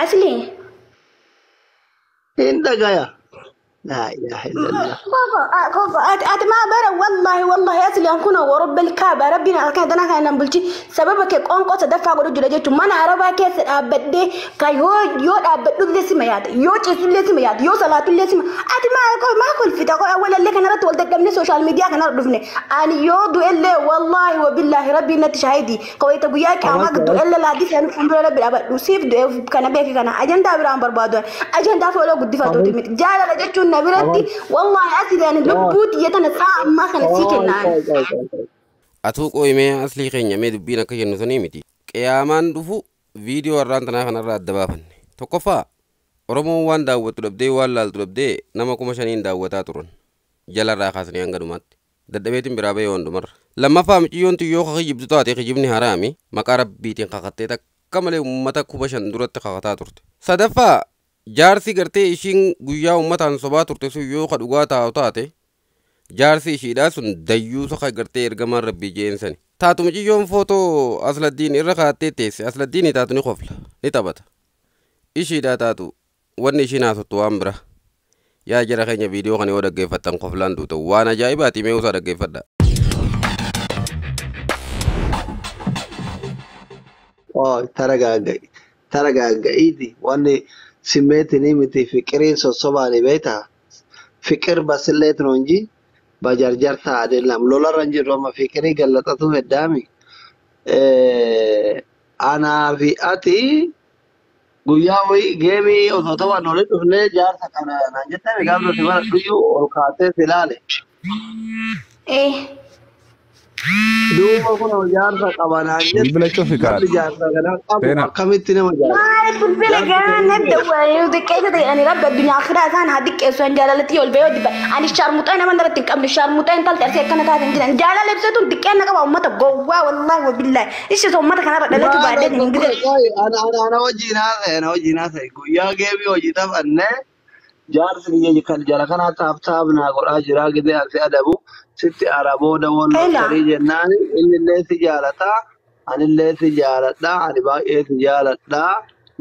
Asli. Hin dhagaya. Laa ilaaha illallah. Koko, ati maa bara wallahi wallahi asli an kuna warabbil kaaba rabbiin halkan tana kan nan bulchi sababa kee qoonqoo sadaffaa godhu jira jechuun mana arabaa keessa dhaabbadhee ka yoo dhaabbadhullee sima yaada, yoo ciisullee sima yaada, yoo salaatullee sima. Ati maa kolfita? Walallee kanarratti wal dadhabne, social media kanarra dhufne. Ani yoo du'ellee, wallahi wabillaahi, rabbiin natti shaahidii ka wayita guyyaa qiyaamaa du'ellee laadii seenu fuuldura rabbi dhaabadhu siif du'e. Kana beeki, kana ajandaa biraan barbaadu, ajandaa fooloo guddifatuuti miti. Jaalala jechuun na biratti, wallahi asli, ani lubbuu tiyya tana sa'a ammaa kana sii kennaan. Atuu qooyimee aslii keenya mee dubbiin akka jennu sanii miti. Qiyaamaan dhufu viidiyoo har'aan tanaa kanarraa adda baafanne. Tokkoffaa, Oromoon waan daawwattu dhabdee, waan laaltu dhabdee nama 5,000 daawwataa turan. Jalarraa kaasanii hanga dhumaatti. Dadhabeetiin biraa bahee hundumarra. Lammaffaa, miciyyoon yoo kijibdu taate kijibni haraami, maqaa rabbiitiin kakattee takka malee uummata 5,000 duratti kakataa turte. Sadaffaa, jaarsi gartee ishiin guyyaa uummataan sobaa turte sun yoo ka dhugaa taa'u taate, jaarsi ishiidhaa sun dayyuusa ka gartee ergamaan rabbii jeensani. Taatu miciyyoon footoo Asladdiin irra kaattee teesse, Asladdiin taatu ni kofla, ni taphata. Ishiidhaa taatu wanni ishiin haasottu waan bira. Yaa jara keenya, viidiyoo kana yoo dhaggeeffattan koflaan duuta, waan ajaa'ibaati. Mee usaa dhaggeeffadha. Oh, taragaagga'i. Taragaagga'iiti. Wanni simmeetinii miti, fiqiriin sossobaani beektaa? Fiqir basilleet ነው እንጂ በጀርጀርታ አይደለም። Lolarra hin jirru amma, fiqirii gallaxatu heddaami. Anaa fi ati guyyaa wayii geemii osoo taphannu walitti dhufnee jaarsa kana naan jettame, gaafa nuti mana dhuyyuu ol kaatee si ilaale. Duuba kun jaarsa qaba naan jette. Bilbila cufi Namni kaadha. jaarsa kana qabu Seenaa. akkamitti nama jaalata? Maaliif bilbila gaana dawwaa xiqqeessa ta'e? Ani rabbi addunyaa akhiraa isaan haa xiqqeessu. An jaalalatti ol ba'ee dibba ani shaarmuxaa nama irratti hin qabne, shaarmuxaa intalti arsee akkana taate hin jiran. Jaalala ibsatuun xiqqeenna qaba uummata gowwaa, wallahi wabillahi ishee uummata kanarra dhalatu baadhee hin gide. Ana ana ana wajjin haasa'e, ana wajjin haasa'e. Guyyaa geemii hojii taphannee jaarsi biyya kan jala kanaa taap taap naa godhaa jira, gidee asi adabu sitti araboo dawoon Ela. loltarii jennaan, innillee si jaalataa, anillee si jaaladha, ani baay'ee si jaaladha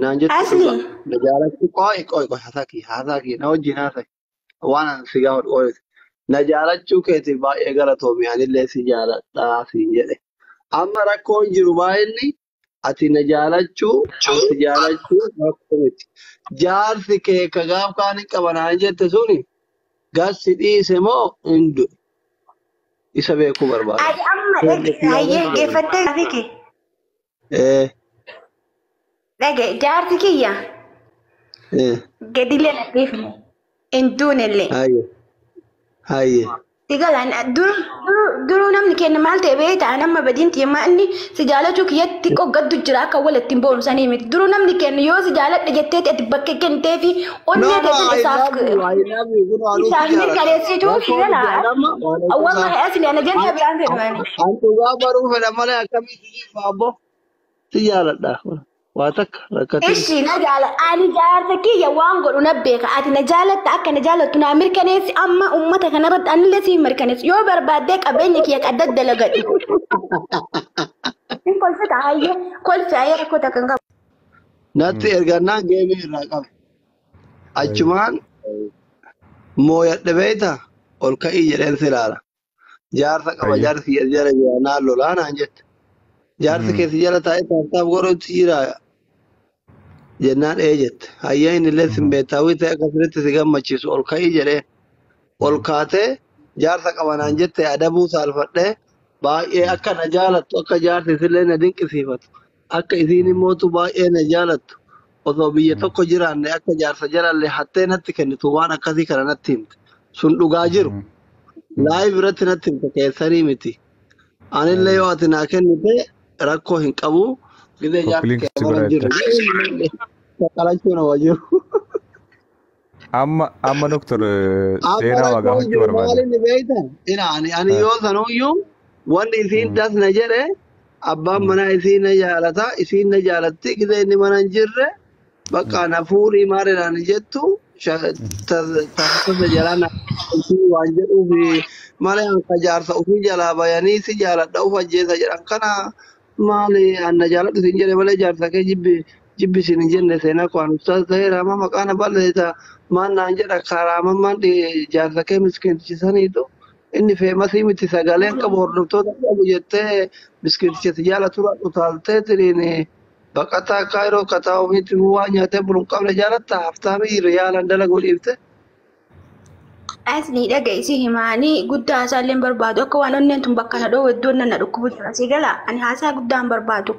naan jettu. Asli. Dhuga na jaalachuu, qo'i qo'i qo'i, haasakii haasakii, na wajjin haasa'e, waan ani si gaafadhu qo'i. Na jaalachuu keetiif baay'ee galatoomi, anillee si jaaladha siin jedhe. Amma rakkoon jiru baay'inni ati na jaalachuu, ani si jaalachuu rakkoo miti. Jaarsi kee ka gaaf kaan hin qaba naan jette suni gas si dhiise moo hin du'e? Isa beekuu barbaada. Ati amma hayyee geeffattee gaafii kee. Dhage, jaarsi kiyya gadillee na dhiifne hin duunellee. Hayyee. Hayyee. Sigalaan duruu namni kenna maal ta'e beektaa? Nama badiin tiyya inni si jaalachuu kiyyatti xiqqoo gaddu jira, akka walitti hin boonu sanii miti. Duruu namni kennu yoo si jaaladha jetteeti ati bakka kennitee fi No, onnee no, teessan I isaaf love you, I love you. Kun anuu si isaaf jaaladha. mirkaneessituu Rakkoon sigalaa. jaalama Wallahi asli ana jennee biraan fedhumani. An dhugaa baruu fedha malee akkamitti jibba abbo? Si jaaladha. Waa takka rakkatiin. Ishi na jaala, ani jaarsa kiyya waan godhu na beeka. Ati na jaalatta, akka na jaalattu naa mirkaneessi. Amma uummata kanarratti anillee siif mirkaneessi. Yoo barbaaddee qabeenya kiyya qaddad dalagadhu. Hin kolfita, hayyee kolfi, hayyee, rakkoo takka hin qabu. Natti ergannaan geemii irraa qabe. Achumaan mooyadhe beektaa? Ol ka'ii jedheen si ilaala. Jaarsa qaba, Hayyee. jaarsi kiyya jala jira naan lolaa naan jette. Jaarsi keessi jala taa'ee taaf godhutti jira jennaan ee jette. Hayyee, inni illee sin beektaawii ta'e akkasumatti si gammachiisu, ol ka'ii jedheen. Ol kaatee jaarsa qaba naan jette, adabuu saalfadhee, baay'ee akka na jaalattu, akka jaarsi isillee na dinqisiifatu, akka isiin immootu baay'ee na jaalattu, osoo biyya tokko jiraanne akka jaarsa jalallee hattee natti kennitu, waan akkasii kana natti himte. Sun dhugaa jiru. Live irratti natti himte, keessanii miti. Anillee yoo ati naa kennite rakkoo hin qabu. Gizee jaarsi Copy link kee si mana godha jiru. jetta. Qalachuu nama jiru. Amma doktor Amma seenaa waa rakkoon gaafachuu jiru barbaade. maal inni beektan? Ina ani yoo sanuyyuu wanni isiin das na jedhe, abbaan manaa isiin na jaalata, isiin na jaalatti, gizee inni mana hin jirre bakka na fuudhii maaliidhaan jettu taasisa jalaa na isii waan jedhuuf malee, an ka jaarsa ofii jalaa bayanii si jaaladha of ajjeesa jedhan kana maali? An na jaaladhu siin jedhe malee jaarsa kee jibbi Jibbisiin hin jenne seenaa koo an ustaas ta'ee raamaa maqaa na balleessa maan naan jedha karaamammaan jaarsa kee miskiintichisaniitu inni feemasii miti sagaleen qabu hordoftoota qabu jettee miskiinticha si jaalatu utaaltee tiriin baqataa kaayiroo kataa ofiitti waa nyaatee bulu hin qabne jaalatta haftaamii riyaalan dalaguu dhiifte. Asli dhaga'i himaanii guddaa isaallee hin barbaadu akka waan onneen tun bakka na dhoowwe iddoon na dhukkubu jira si gala ani haasaa guddaa hin barbaadu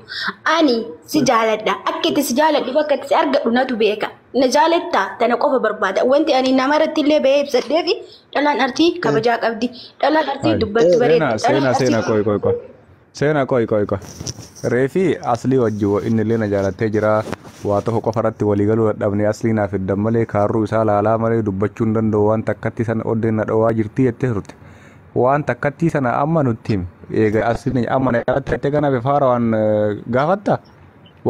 ani si jaaladha akka itti si jaaladhu bakka itti si argadhu natu beeka na jaalatta tana qofa barbaada wanti ani nama irratti illee bahee ibsadhee fi dhalaan artii kabajaa qabdi dhalaan artii dubbattu bareeddi Seenaa dhalaan seenaa artii seenaa koi koi koi. Seenaa koi koi koi. Reefi aslii wajji inni illee na jaalattee jira. Waa tokko qofa irratti walii galuu dadhabne aslii naaf hiddan malee kaarruu isaa laalaa malee dubbachuu hin danda'u waan takkatti sana oddeen na dhowaa jirti jettee turte. Waan takkattii sana amma nutti himi. Eega asliin amma na jaalatte jettee kanaaf faara waan gaafatta?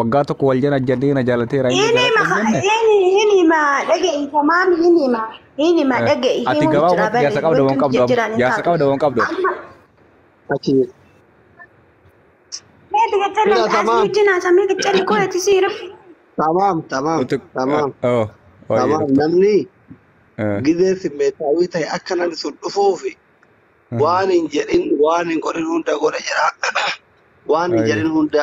Waggaa tokko wal jala jennee na jaalateera inni Ini jaaladha ma hin jenne. ini ma dhaga'i tamaam ini ma ini ma dhaga'i Ati himuun jira gabaabumatti jaarsa bare qabda moo hin wanti qabdu amma? jiraan hin Jaarsa taatu. qabda moo hin qabdu? Amma Achi. meeti Ila qaccalli asli tamaam wajjin haasamee qaccalli koo ati si rabbi. tamaam tamaam Utu tamaam oh oye tamaam doktor. namni gizee simmeetaawii ta'e akka namni sun dhufuufi waan hin jedhin waan hin godhin hunda godha jedha. Waan hin Oye jedhin hunda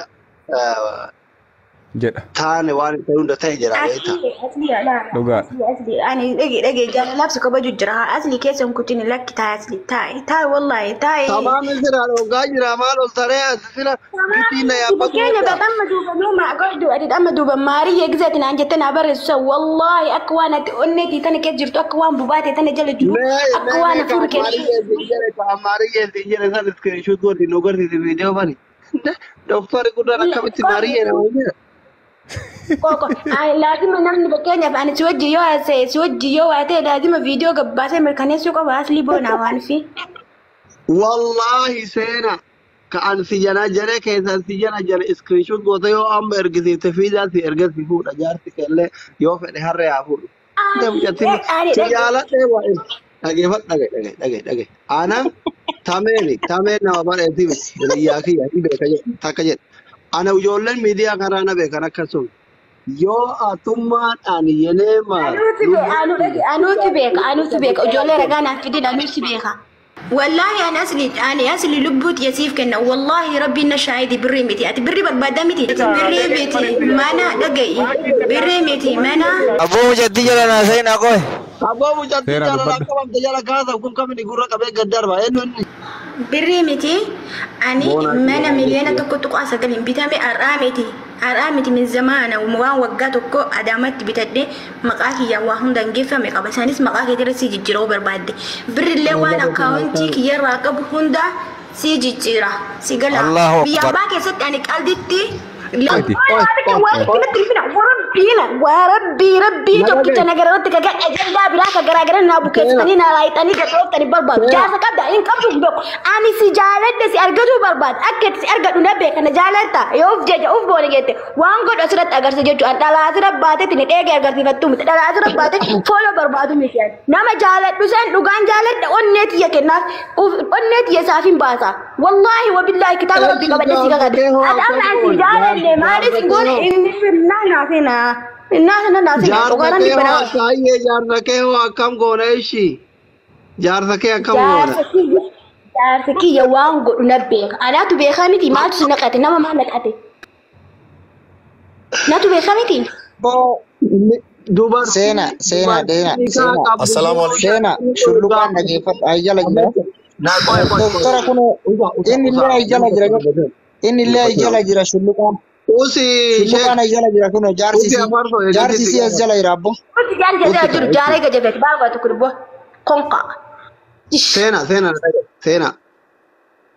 jedha taane waan hin ta'e hunda ta'e jedha beektaa. Asli asli alaala dhugaa. asli asli ani dhage dhage jaalalaaf si kabaju jira haa asli keessa hin kutin lakki taa'e asli taa'e taa'e wallaahi taa'e. Tamaam sira dhogaa jira maal ol taree as sira gitiin na yaabbatu Fakkeenya jedha. gadhamma duuba nuuma godhu ati dhamma duuba maariyyee gizeeti naan jettee naa barreessu san wallaahi akka waan ati onneetii tana keessa jirtu akka waan bubaatee tana jala jiru Mee akka mee waan mee ka hafuuri keessa ammaariyyee siin jedhe ka ammaariyyee siin jedhe san iskiriishuut godhi nu garsiisi viidiyoo bani. Doktorri guddaan akkamitti maariyyee nama jedha. Koko, laazima namni fakkeenyaaf ani si wajji yoo haasa'e si wajji yoo waa ta'e laazima viidiyoo gabbaasee mirkaneessuu qaba aslii boonaa waan fi. Wallaahi seena ka an si jana jedhe keessan si jana jedhe iskiriishuut goota yoo amma ergisiifte fiizaa si ergasi fuudha jaarsi keellee yoo fedhe harree haa fuudhu. Mucattiin Ani si dhage jaaladhee waa dhageeffadhu dhage dhage dhage dhage. Ana tameeni tameen nama bareetii miti hiriyyaa kiyya hin beeka jedhe takka jedhe. Ana ijoolleen miidiyaa karaa na beekan akkasuma. Yoo atummaadhaan yenee maal anuutu beeka anuu dhage anuutu beeka anuutu beeka ijoollee ragaa naaf fidin anuutu beeka. Wallaahi ani asli ani asli lubbuuti yasiif kenna wallaahi rabbiin na shaahidi birrii miti ati birrii barbaaddaa miti birrii miti mana dhaga'i birrii miti mana. Aboo mucattii jala naa seenaa qoy. Abboo mucattii Seenaa jaalalaa dubbadhu. qabamte jala kaasa kun kamini gurra qabee gad darba eenyu inni. Birrii miti ani Boona mana 1.9 miliyoona bitame har'aa miti har'aa miti min zamaana waan waggaa tokko adaamatti bitadhe maqaa kiyyaan waa hundaan geeffame qaba isaanis maqaa keetirra si jijjiiruu barbaadde birrillee waan akkaawuntii kiyyarraa qabu hunda si jijjiira si gala Allahu biyya Akbar. abbaa keessatti ani qalditti Miti. Warabbii rabbii Na tokkicha dhagaye. nagarratti kaga ajandaa biraa ka garaagara naa Seena bukeessitanii naa laayixanii gadhoftanii barbaadu. seena Jaarsa qabda hin qabdu hin beeku. Ani si jaaladhe si argachuu barbaadu. Akka itti si argadhu na beeka na jaaladha. Yoo uf jeja uf boone jette waan godhu asirratti agarsiisa jechuudha. Dhalaa asirra baatetti ni dheege agarsiifattu miti. Dhalaa asirra baate fooloo barbaadu miti. Nama jaaladhu san dhugaan jaaladha onnee tiyya kennaaf onnee tiyya isaaf hin baasa. Wallaahi wabillaahi kitaaba rabbii Eessi qabadhe si jaarsa kakadhe. kee hoo Ati akkam amma ani si goone jaalanne maalis jaarsa hin kee goone hoo hin naafina. Naafina naafina jaarsa dhugaaraan kee hoo dhibba akkaayyee jaarsa kee hoo akkam goone ishii jaarsa kee akkam goone. Jaarsa kiyya jaarsa kiyya waan godhu na beeka. Anaatu beekaa miti maaltu si naqate nama maal naqate? Natu beekaa miti? Boo Dubartii seenaa seenaa deena dubartii kaa seenaa qabdu Assalamu alaikum. seenaa shulluqaan dhageeffadhu ay jala jira. Naa qoy qoy qoy. Doktara kun Usa usa inni usa illee ay jala jira inni illee ay jala jira shulluqaan Usi sheek shulluqaan ay jala jira kun usi jaarsisi afarso eegasitti jaarsisi as jala jira abbo. Wanti jaal jedhee usi jiru jaalee gajabete baal godhatu kun boo konka. seena seena na dhagaye seena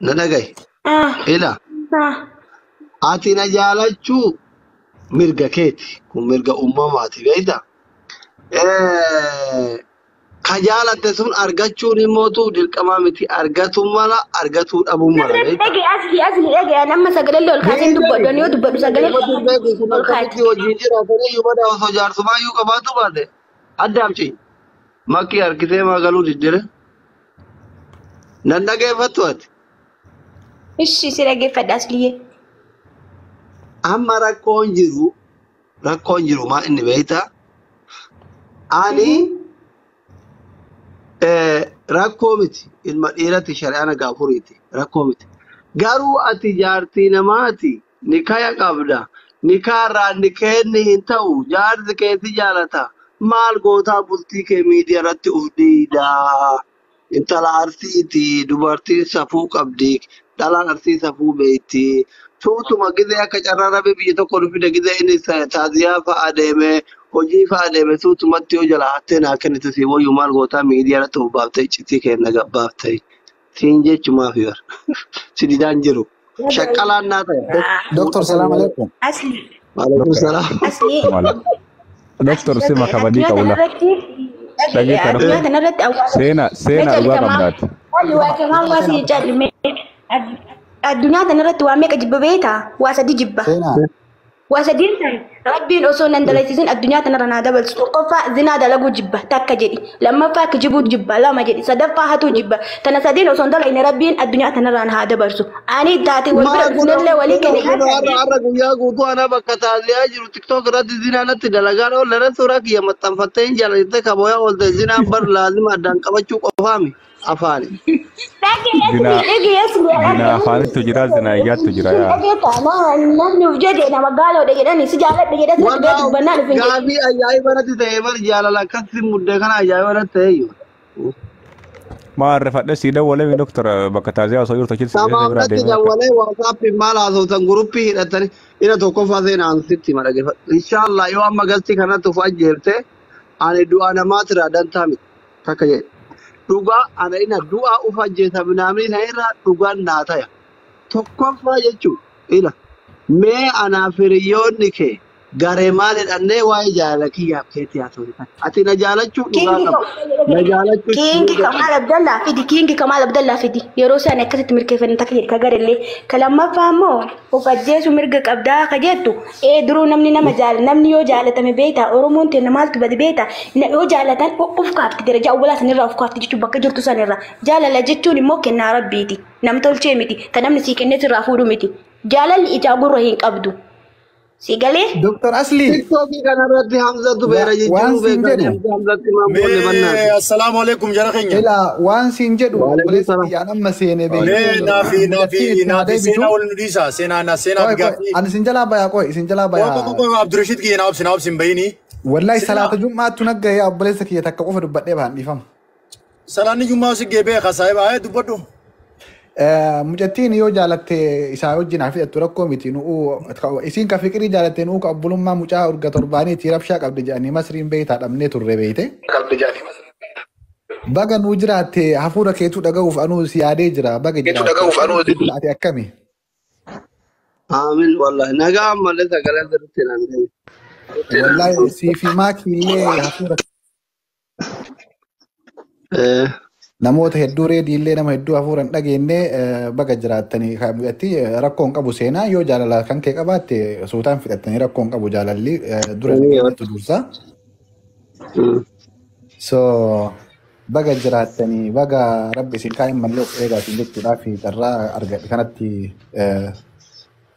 na dhagaye ila ati na jaalachuu mirga keeti kun mirga uumamaati beektaa. Ka jaalatte sun argachuun immootu dirqamaa miti argatu mala argatuu dhabuu mala beektaa. Dhage asli asli dhage nama sagalee ol kaaseen dubbadhu ani yoo dubbadhu sagalee Dubbatu beeku kun ol kaati. akkamitti wajjin jiraatanii iyyuu badaa osoo jaarsumaa iyyuu qabaatu baate addaamchi makkii harkisee maagaluu diddire nan dhageeffattu ati. Ishi si dhageeffadha asliyyee. Amma rakkoon jiru Rakkoon jiru maa inni beektaa? Ani rakkoo miti ilma dhiiratti shari'aan gaafuriiti rakkoo miti. Garuu ati jaartii namaati nikaya qabda. Nikaarraa nikeenni hin ta'u jaarsi keeti jaalata. Maal gootaa bultii kee miidiyaa irratti uf diidaa. Intala arsiiti dubartiin safuu qabdi. Dhalaan arsii safuu beekti. Tuutuma gizee akka carraa rabbi biyya tokko nu fide gizee inni taaziyaa fa'aa deeme hojii fa'aa deeme tuutumatti yoo jala hattee naa kennite si wayyuu maal gootaa miidiyaa irratti uf baaftee iccitii kenna gabbaaftee. Siin jechumaaf yoo si didaan jiru. Shaqqalaan naa ta'e. Doktor salaam alaikum. Asli. Waalaikum salaam. Asli. Doktor sima kabadii Addunyaa qabula. kanarratti Dhageetta addunyaa doktor. kanarratti awwaala. Seenaa seenaa dhugaa qabdaati. Walli waa kamaan waa si jaalime. Addunyaa kanarratti waa meeqa jibba beektaa? Waa sadi jibba. Seenaa. Waa sadiin san rabbiin osoo nan dalagsiisin addunyaa kanarra naa dabalsu. Tokkoffaa zinaa dalaguu jibba takka jedhi. Lammaffaa kijibuu jibba lama jedhi. Sadaffaa hatuu jibba. Tana sadiin osoo hin dalagne rabbiin addunyaa kanarraa haa dabarsu. Ani taate wal bira Maal kun dhufnellee walii kenne har'a har'a guyyaa guutuu ana bakka taaziyaa jiru tiktok irratti zinaa natti dalagaan oolle irratti suuraa kiyya maxxanfattee hin jaalatte kabooyaa oolte zinaan bar laazima addaan qabachuu qofaami afaani. Zinaa zinaa afaanittu jira zinaa iyyaattu jira yaa. Namni uf jedhe nama gaaloodha jedhani si jaaladha jedhani si Walaa dubbannaan uf hin jedhu. gaafii ajaa'iba natti ta'e bar jaalala akkasi muddee kana ajaa'iba natti ta'e iyyuu. Maal rifadhe sii dawwalee doktor bakka taaziyaa osoo jirtu achitti si Tamaam biraa natti deemee akka. dawwalee waasaappiin maal haasoftan guruppii hidhatanii ina tokkoffaa seenaan sitti hima dhaggeeffadhu. Inshaallah yoo amma galtii kanatti of ajjeefte ani du'a namaatiraa dantaa miti takka jedhe. Dhugaa ana ina du'a uf ajjeesa minaamni sana irraa dhugaan naa taya. Tokkoffaa jechuun ila mee anaaf hiriyoonni kee garee maal hidhannee waa'ee jaalala kiyyaaf keetti haasoftan. Ati na jaalachuu dhugaa Kingi qabda. Na jaalachuu Kingi dhugaa qabda. Kamaal Abdallaa fidi Kingi Kamaal Abdallaa fidi yeroo isaan akkasitti mirkeeffanne takka jedhe ka garellee ka lammaffaa immoo of ajjeesu mirga qabdaa ka jettu ee duruu namni nama jaala namni yoo jaalatame beektaa Oromoon teenna maaltu bade beektaa yoo jaalatan of kaafti darajaa awwalaa sanirraa of kaafti jechuun bakka jirtu sanirraa jaalala jechuun immoo kennaa rabbiiti nam tolchee miti ta namni sii kennee sirraa fuudhu miti jaalalli ijaa gurra hin qabdu si galee. Doktor Asli Tiktookii kanarratti Hamzatu beera waan jijjiiruu siin beekan jedhu Hamzatti maal boonne Mee bannaati. assalaamu alaikum jara keenya. ilaa waan siin jedhu Waalaikum obboleessa salaam. kiyyaan amma seenee Mee beektu naafi naafi mucattiin itti haa naafi deebitu. seenaa wal nu dhiisa. Seenaa na seenaa Qoy qoy gaaffii. ani isin jalaa bayaa qoy isin jalaa Qoy qoy bayaa. qoy Abdurrashid kiyya naa obsi naa obsi hin bayini. Wallahi Seenaa salaata jum'aattu naggaye obboleessa kiyya takka qofa dubbadhee bahan dhiifama. salaanni jummaa si geebee saahiba ayee dubbadhu. Mucattiin yoo jaalatte isaa wajjin haa fidhattu rakkoo miti nu'uu isiin ka fiqirii jaalatte nu'uu ka obbolummaa mucaa urga torbaaniiti rabshaa qabdi jedhanii masriin beeytaa dhabnee turre beeyte. Baga nuu jiraatte hafuura keetuu dhaga'uuf anuu si yaadee jira baga jiraatte ati akkami? Aamin wallahi nagaa ammallee sagalee sirriitti naan gahe. Wallahi sii fi maakii illee hafuura namoota hedduu reedii illee nama hedduu hafuura hin dhageenye baga jiraattanii mucattii rakkoo hin qabu seenaa yoo jaalala kan kee qabaatte suutaan fidhattanii rakkoo hin qabu jaalalli dura dhageenyetu dursa. So baga jiraattanii baga rabbi isin kaa'in mallee of eegaatiin jechuudhaaf carraa argadhe kanatti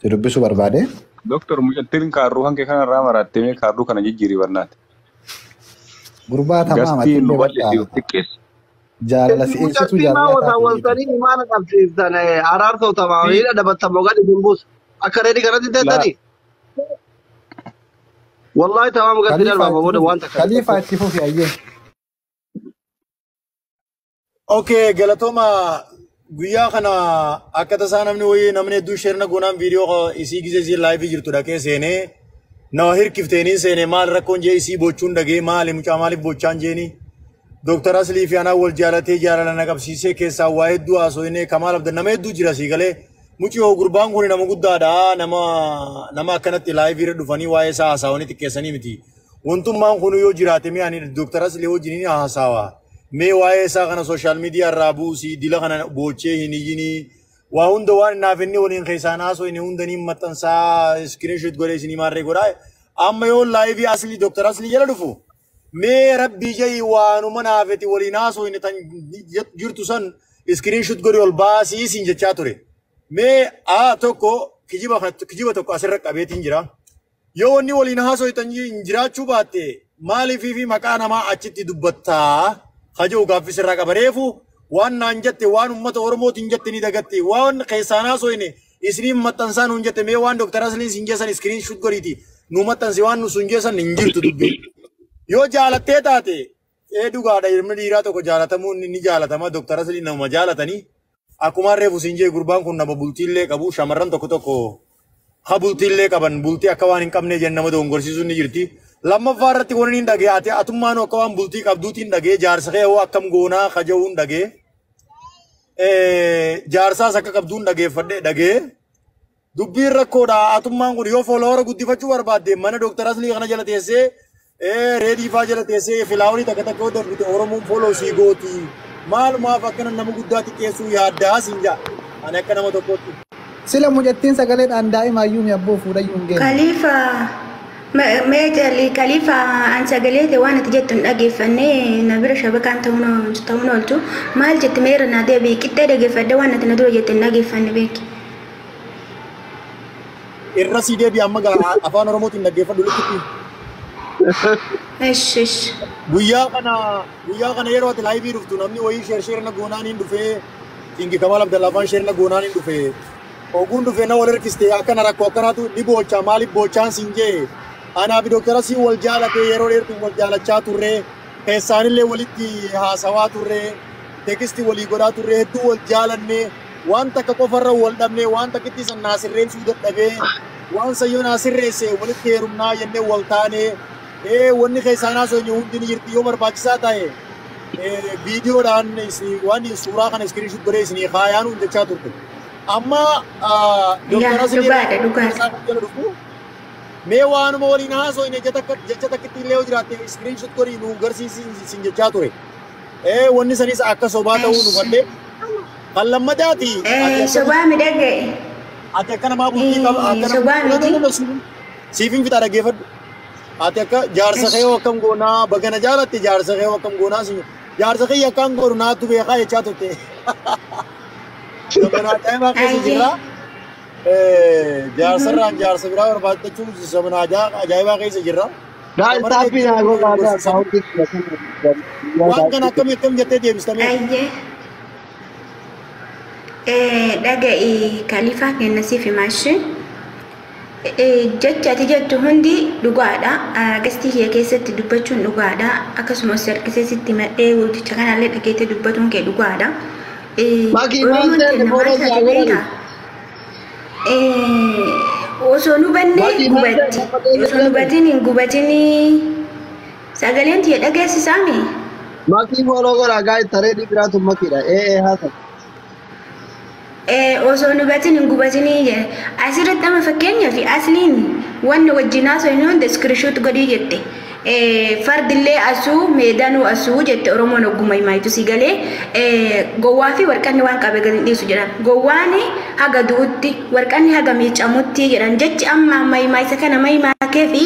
si dubbisuu barbaade. Doktor mucattiin kaarruu hanqee kanarraa maraattee mee kaarruu kana jijjiirii barnaati. Gurbaa tamaam Gastiin nu atillee bal'isi bakka of xiqqeessi. jaalala si eessitu Mucattiin maa jaalala wata taate beekte. waltanii imaana qabsiiftan araarsoo tamaamii dhabattamoo gadi hin buusu. Akka reedii kanatti Laa teettanii. Wallahi tamaam gadi Khaliifaa darbaa itti booda fufi. waan takka Khaliifaa itti fufi ayyee. Okay galatooma guyyaa kana akka tasaa namni wayii namni hedduun sheerna goonaan viidiyoo isii gisee isii laayivii jirtu dhaqee seenee nama hirkifteeniin seenee maal rakkoon jee isii bochuun dhagee maali mucaa maaliif bochaan jeeni. Dooktar Aslii fi anaa wal jaalatee jaalala na qabsiisee keessaa waa hedduu haasofnee Kamaal Abda nama hedduu jira sii galee mucii gurbaan kun nama guddaadha nama nama akkanatti laayivii irra dhufanii waa'ee isaa haasawanii xiqqeessanii miti. Wantummaan kun yoo jiraate mee ani Dooktar Aslii wajjin ni haasawa. Mee waa'ee isaa kana sooshaal miidiyaa irraa buusii dila kana boochee hin iyyinii waa hunda waan naaf inni waliin keessaan haasofne hunda ni maxxansaa iskiriinshoot godhee isinii maarree godhaa. Amma yoo laayivii Aslii Dooktar Aslii jala dhufu mee rabbii jai waanuma naafeti waliin haasofne tan jirtu san iskiriinshoot godhi ol baasii siin jechaa ture. Mee a tokko kijiba tokko asirra qabeetiin jira. Yoo wanni waliin haasoitan hin jiraachuu baatte maaliifii fi maqaa namaa achitti dubbattaa haja'u gaaffis irraa qaba. Reefu waan naan jette waan uummata Oromootiin jette ni dagatte waan keessaan haasoine isiniin maxxansaa nuun jette mee waan Dooktar Asliin siin jeessan iskiriin shuut godhiiti nu maxxansi waan nu sun jeessan hin jirtu dubbiin. Yoo jaalattee taate ee dhugaadha ilmi dhiiraa tokko jaalatamuun ni jaalatama Dooktar Asliin nama jaalatanii akkuma reefu siin jee gurbaan kun nama bultiillee qabu shamarran tokko tokko ha bultiillee qaban bultii akka waan hin qabne jenna nama dogongorsiisuun ni jirti. Lammaffaa irratti wanni hin dhagee ati atummaan akka waan bultii qabduutiin dhagee jaarsa kee hoo akkam goonaa kaja'uun dhagee jaarsaas akka qabduun dhageeffadhe dhagee dubbiin rakkoodha atummaan kun yoo fooloora guddifachuu barbaadde mana Dooktar Aslii kana jala teessee reedii faa jala teessee filaaworii takka takka yoo darbite Oromoon fooloo sii gooti maalumaaf akkana nama guddaa xiqqeessuu yaaddaa siin jaa ani akka nama tokkootti. Sila mucattiin sagaleedhaan daa'imaayyuu mi abboo fuudhayyuu hin geenye. Khalifa mee Khalifa an sagalee ta'e waan ati jettu hin dhageeffanne na bira shabakaan ta'uun oolchu maal jette meera naa deebi'i qixxee dhageeffadhe waan ati na dura jette hin dhageeffanne beeki. Irra sii deebi'i amma afaan Oromootiin dhaggeeffadhu lukkitti. Ish ish. Guyyaa kana yeroo ati laayivii dhuftu namni wayii sheersheerna goonaan hin dhufee Kingi Kamal Abdallaa afaan sheerna goonaan hin dhufee oguun dhufee na wal hirkiste akkana rakkoo akkanaatu ni boochaa maaliif boochaan siin jee anaa fi Dooktar Asii wal jaalatee yeroo dheertuu wal jaalachaa turree keessaanillee walitti haasawaa turree tekisti walii godhaa turree hedduu wal jaalannee waan takka qofarra wal dhabnee waan takkitti san naa sirreessuu dadhabee waan sayyoo naa sirreesse walitti heerumnaa jennee wal taanee wanni keessaan haasofne hundi ni jirti yoo barbaachisaa ta'e viidiyoodhaan waan suuraa kana iskiriin godhee isinii kaayaan jechaa turte. Amma Dooktar Aslii dhufu mee waanuma waliin haasofne jecha takkitti illee yoo jiraatte iskiriin godhii nu garsiisi jechaa ture. Wanni sanis akka sobaa ta'uu nu fadhe. Kan lammataati. Sobaa midhaga'e. Ati akka namaa bultii qaba. Sobaa miti. Siifin fixa dhaggeeffadhu. Ati akka jaarsa kee akkam goonaa bagana jaalatte jaarsa kee akkam goonaa jaarsa kee akkaan godhu naattu beekaa jechaa turte. Zamana ajaa'ibaa keessa jirra. Jaarsarraan jaarsa biraa barbaadachuun zamana ajaa'ibaa keessa jirra. Waan kana akkamii akkam jettee deebistamee? Dhaga'i Khalifaa kenna siif himaashee. Jecha ati jettu hundi dhugaadha. Gastii kiyya keessatti dubbachuun dhugaadha. Akkasumas harkisee sitti madhee jecha kanallee dhageettee dubbatuun kee dhugaadha. Oromoon kenna maal taate beektaa? Osoo nu bannee gubatti. Osoo nu batin hin gubatin sagaleen tiyya dhageessisaami. Makii fooloo godhaa gaa'e taree dhibiraatu makiidha. Ee haasa. Osoo nu batin hin gubatinii jedhe asirratti amma fakkeenyaaf asliin wanni wajjin haasofne hunda iskiriishuut godhii jette. Fardillee asuu meedanuu asuu jette Oromoon ogguma himaayitu si galee gowwaa fi warqanni waan qabe gadi dhiisu jedhan. Gowwaan haga du'utti warqanni haga miicamutti jedhan jechi amma amma himaayisa kana mahimaakee fi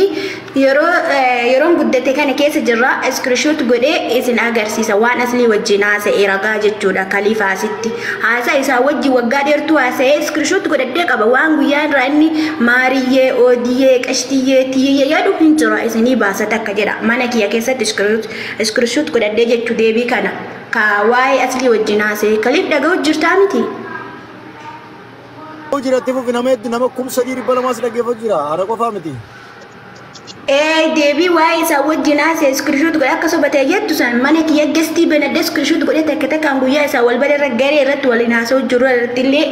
yeroon guddate kana keessa jirra iskiriishuut godhee isin agarsiisa waan aslii wajjin haasa'e ragaa jechuudha Khalifaasitti. Haasaa isaa wajjin waggaa dheertuu haasa'ee iskiriishuut godhadhee qaba waan guyyaa irraa inni maariyyee oodiyyee qashtiyyee tiyyee jedhu hin jira isinii baasa takka jedha mana kiyya keessatti iskiriishuut godhadhee jechuu deebii kana ka waa'ee aslii wajjin haasa'e Khaliif dhaga'u jirtaa miti. Jiraatti fufi nama hedduu nama 3200 dhaggeeffatu jira haadha qofaa miti. Deebii waa'ee isaa wajjin haasa'e iskiriishuut godhe akka sobatee jettu san mana kiyya gastii banadhee iskiriishuut godhe takka takkaan guyyaa isaa wal bara irra garee irratti waliin haasa'u jiru irratti illee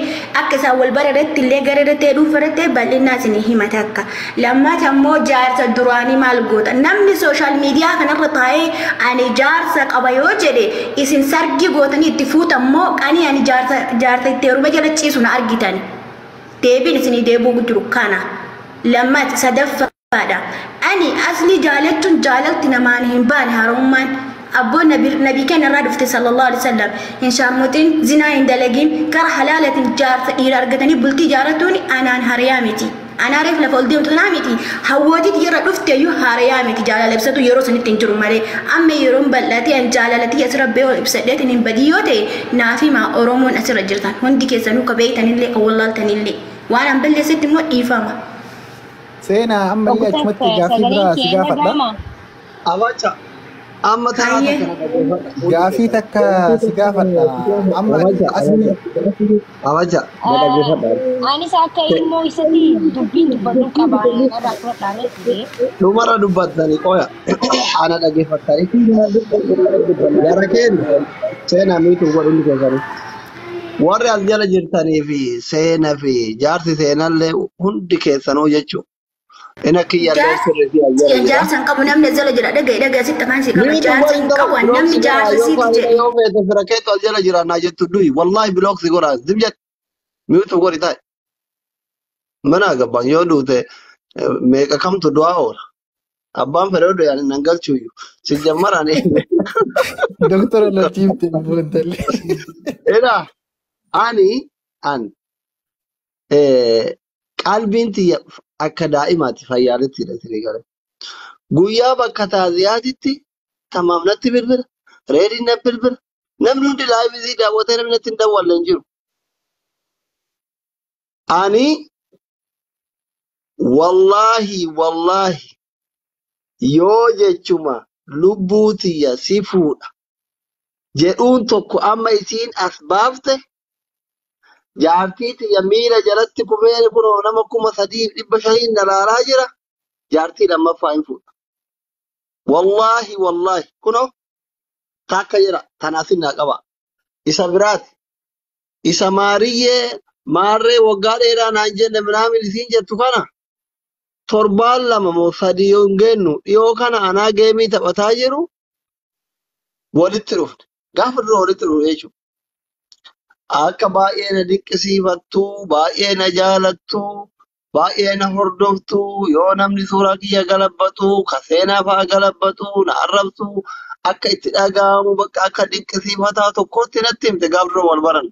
akka isaa wal bara irratti illee garee irratti dhuunfa irratti bal'inaa isin hima takka. Lammaata immoo jaarsa duraanii maal goota namni sooshaal miidiyaa kanarra taa'ee ani jaarsa qaba yoo jedhe isin sargii gootanii itti fuuta immoo qanii ani jaarsa itti heeruma jala ciisu na argitan. Deebiin isinii deebi'u jiru kana. Lammaata sadaffaa. Ani asli jaalachuun jaalalti namaan hin baane harummaan abboon nabii keenya irraa dhufte sallallahu alaihi wasallam hin shaammutin zinaa hin dalagin kara halaalatiin jaarsa dhiira argatanii bultii jaaratuun anaan hariyaa miti. Anaa reef lafa ol deemtu naa miti. Hawwootiit yeroo dhufte iyyuu hariyaa miti jaalala ibsatu yeroo sanitti hin jiru malee amma yeroon bal'atee an jaalalati asirra ba'ee ol ibsadheetiin hin badii yoo ta'e naaf himaa Oromoon asirra jirtan hundi keessanuu ka beektanillee ka wallaaltanillee waan an balleessetti immoo dhiifama. Seenaa ammallee achumatti gaaffii biraa si gaafadha. Abacha amma taraa Hayyee. takka na dhaggeeffadha. Hundi Gaaffii keessan. takka si gaafadha. Amma Abacha asli abacha na dhaggeeffadha. Anis akka ilmoo isatti dubbiin dubbadhu qaba. Narraa fudhadhaa ture. Dhumarra dubbattanii qoya ana dhaggeeffattanii. Gara keenya seenaa miituu godhu hundi keessanii. Warri as jala jirtanii fi seenaa fi jaarsi seenallee hundi keessanuu jechuudha. Inni kiyyaallee sirrii fi as jala jira. Jaarsa hin qabu namni as jala jira dhagaye dhagaye sitti afaan si qaba Miitu jaarsa wal hin qaba qabu namni bilooksi godha jaarsa yoo siiti faayida jedhe. yoo feete fira keetu as jala jira naa jettu du'i wallaahi bilooksi godha zim jedhe miitu godhi taa'e. Mana gabbaan yoo duute meeqa kamtu du'aa oola. Abbaan fedhe du'e ani nan galchuuyyu. Si jammaraan doktora Latiifte Boontallee. Eda ani an qalbiin tiyya akka daa'imaati fayyaaletti isinii gale. Guyyaa bakka taaziyaatitti tamaam natti bilbila. Reediin natti bilbila. Namni hundi laayivii daawwatee namni natti hin dawwalle hin jiru. Ani wallaahi wallaahi yoo jechuma lubbuu tiyya si fuudha jedhuun tokko amma isiin as baafte jaartii tiyya miila jalatti kufee kunoo nama 3,500 dalaalaa jira jaartii lammaffaa hin fuudha. Wallaahi wallaahi kunoo takka jira tanaasin naa qaba. Isa biraati isa maariyyee maarree waggaa dheeraa naan jenne minaamin isiin jettu kana torbaan lama moo sadii yoo hin geennu dhiyoo kana anaa geemii taphataa jiru walitti dhufne. Gaafa dura walitti dhufne jechuudha. Akka baay'ee na dinqisiifattu, baay'ee na jaalattu, baay'ee na hordoftu, yoo namni suuraa kiyya galabbatu, ka seenaa fa'aa galabbatu, na arrabsu, akka itti dhaga'amu bakka akka dinqisiifataa tokkotti natti himte gaafa dura wal baran.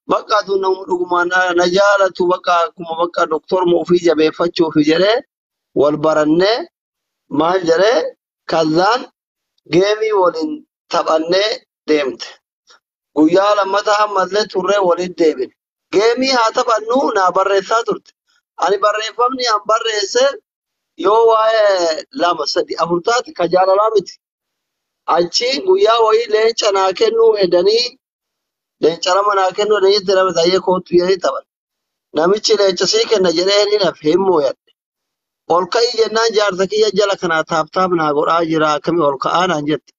Bakka tun namni dhugumaan na jaalatu bakka akkuma bakka doktoruma ofii jabeeffachuuf jedhee wal barannee maal jedhee kazzaan geemii waliin taphannee deemte. Guyyaa lammataa ammallee turree waliin deebine. Geemii haa taphannu naa barreessaa turte. Ani barreeffamni an barreesse yoo waa'ee lama sadi afur taate ka jaalalaa miti. Achi guyyaa wayii leenca naa kennuu hedanii leenca lama naa kennuu hedanii itti nama taa'ee kootu jedhanii taphan. Namichi leenca sii kenna jedhee ni nafe hin mooyadhe. Ol ka'ii jennaan jaarsa kiyya jala kanaa taaptaap naa godhaa jira akkamii ol ka'aa naan jette.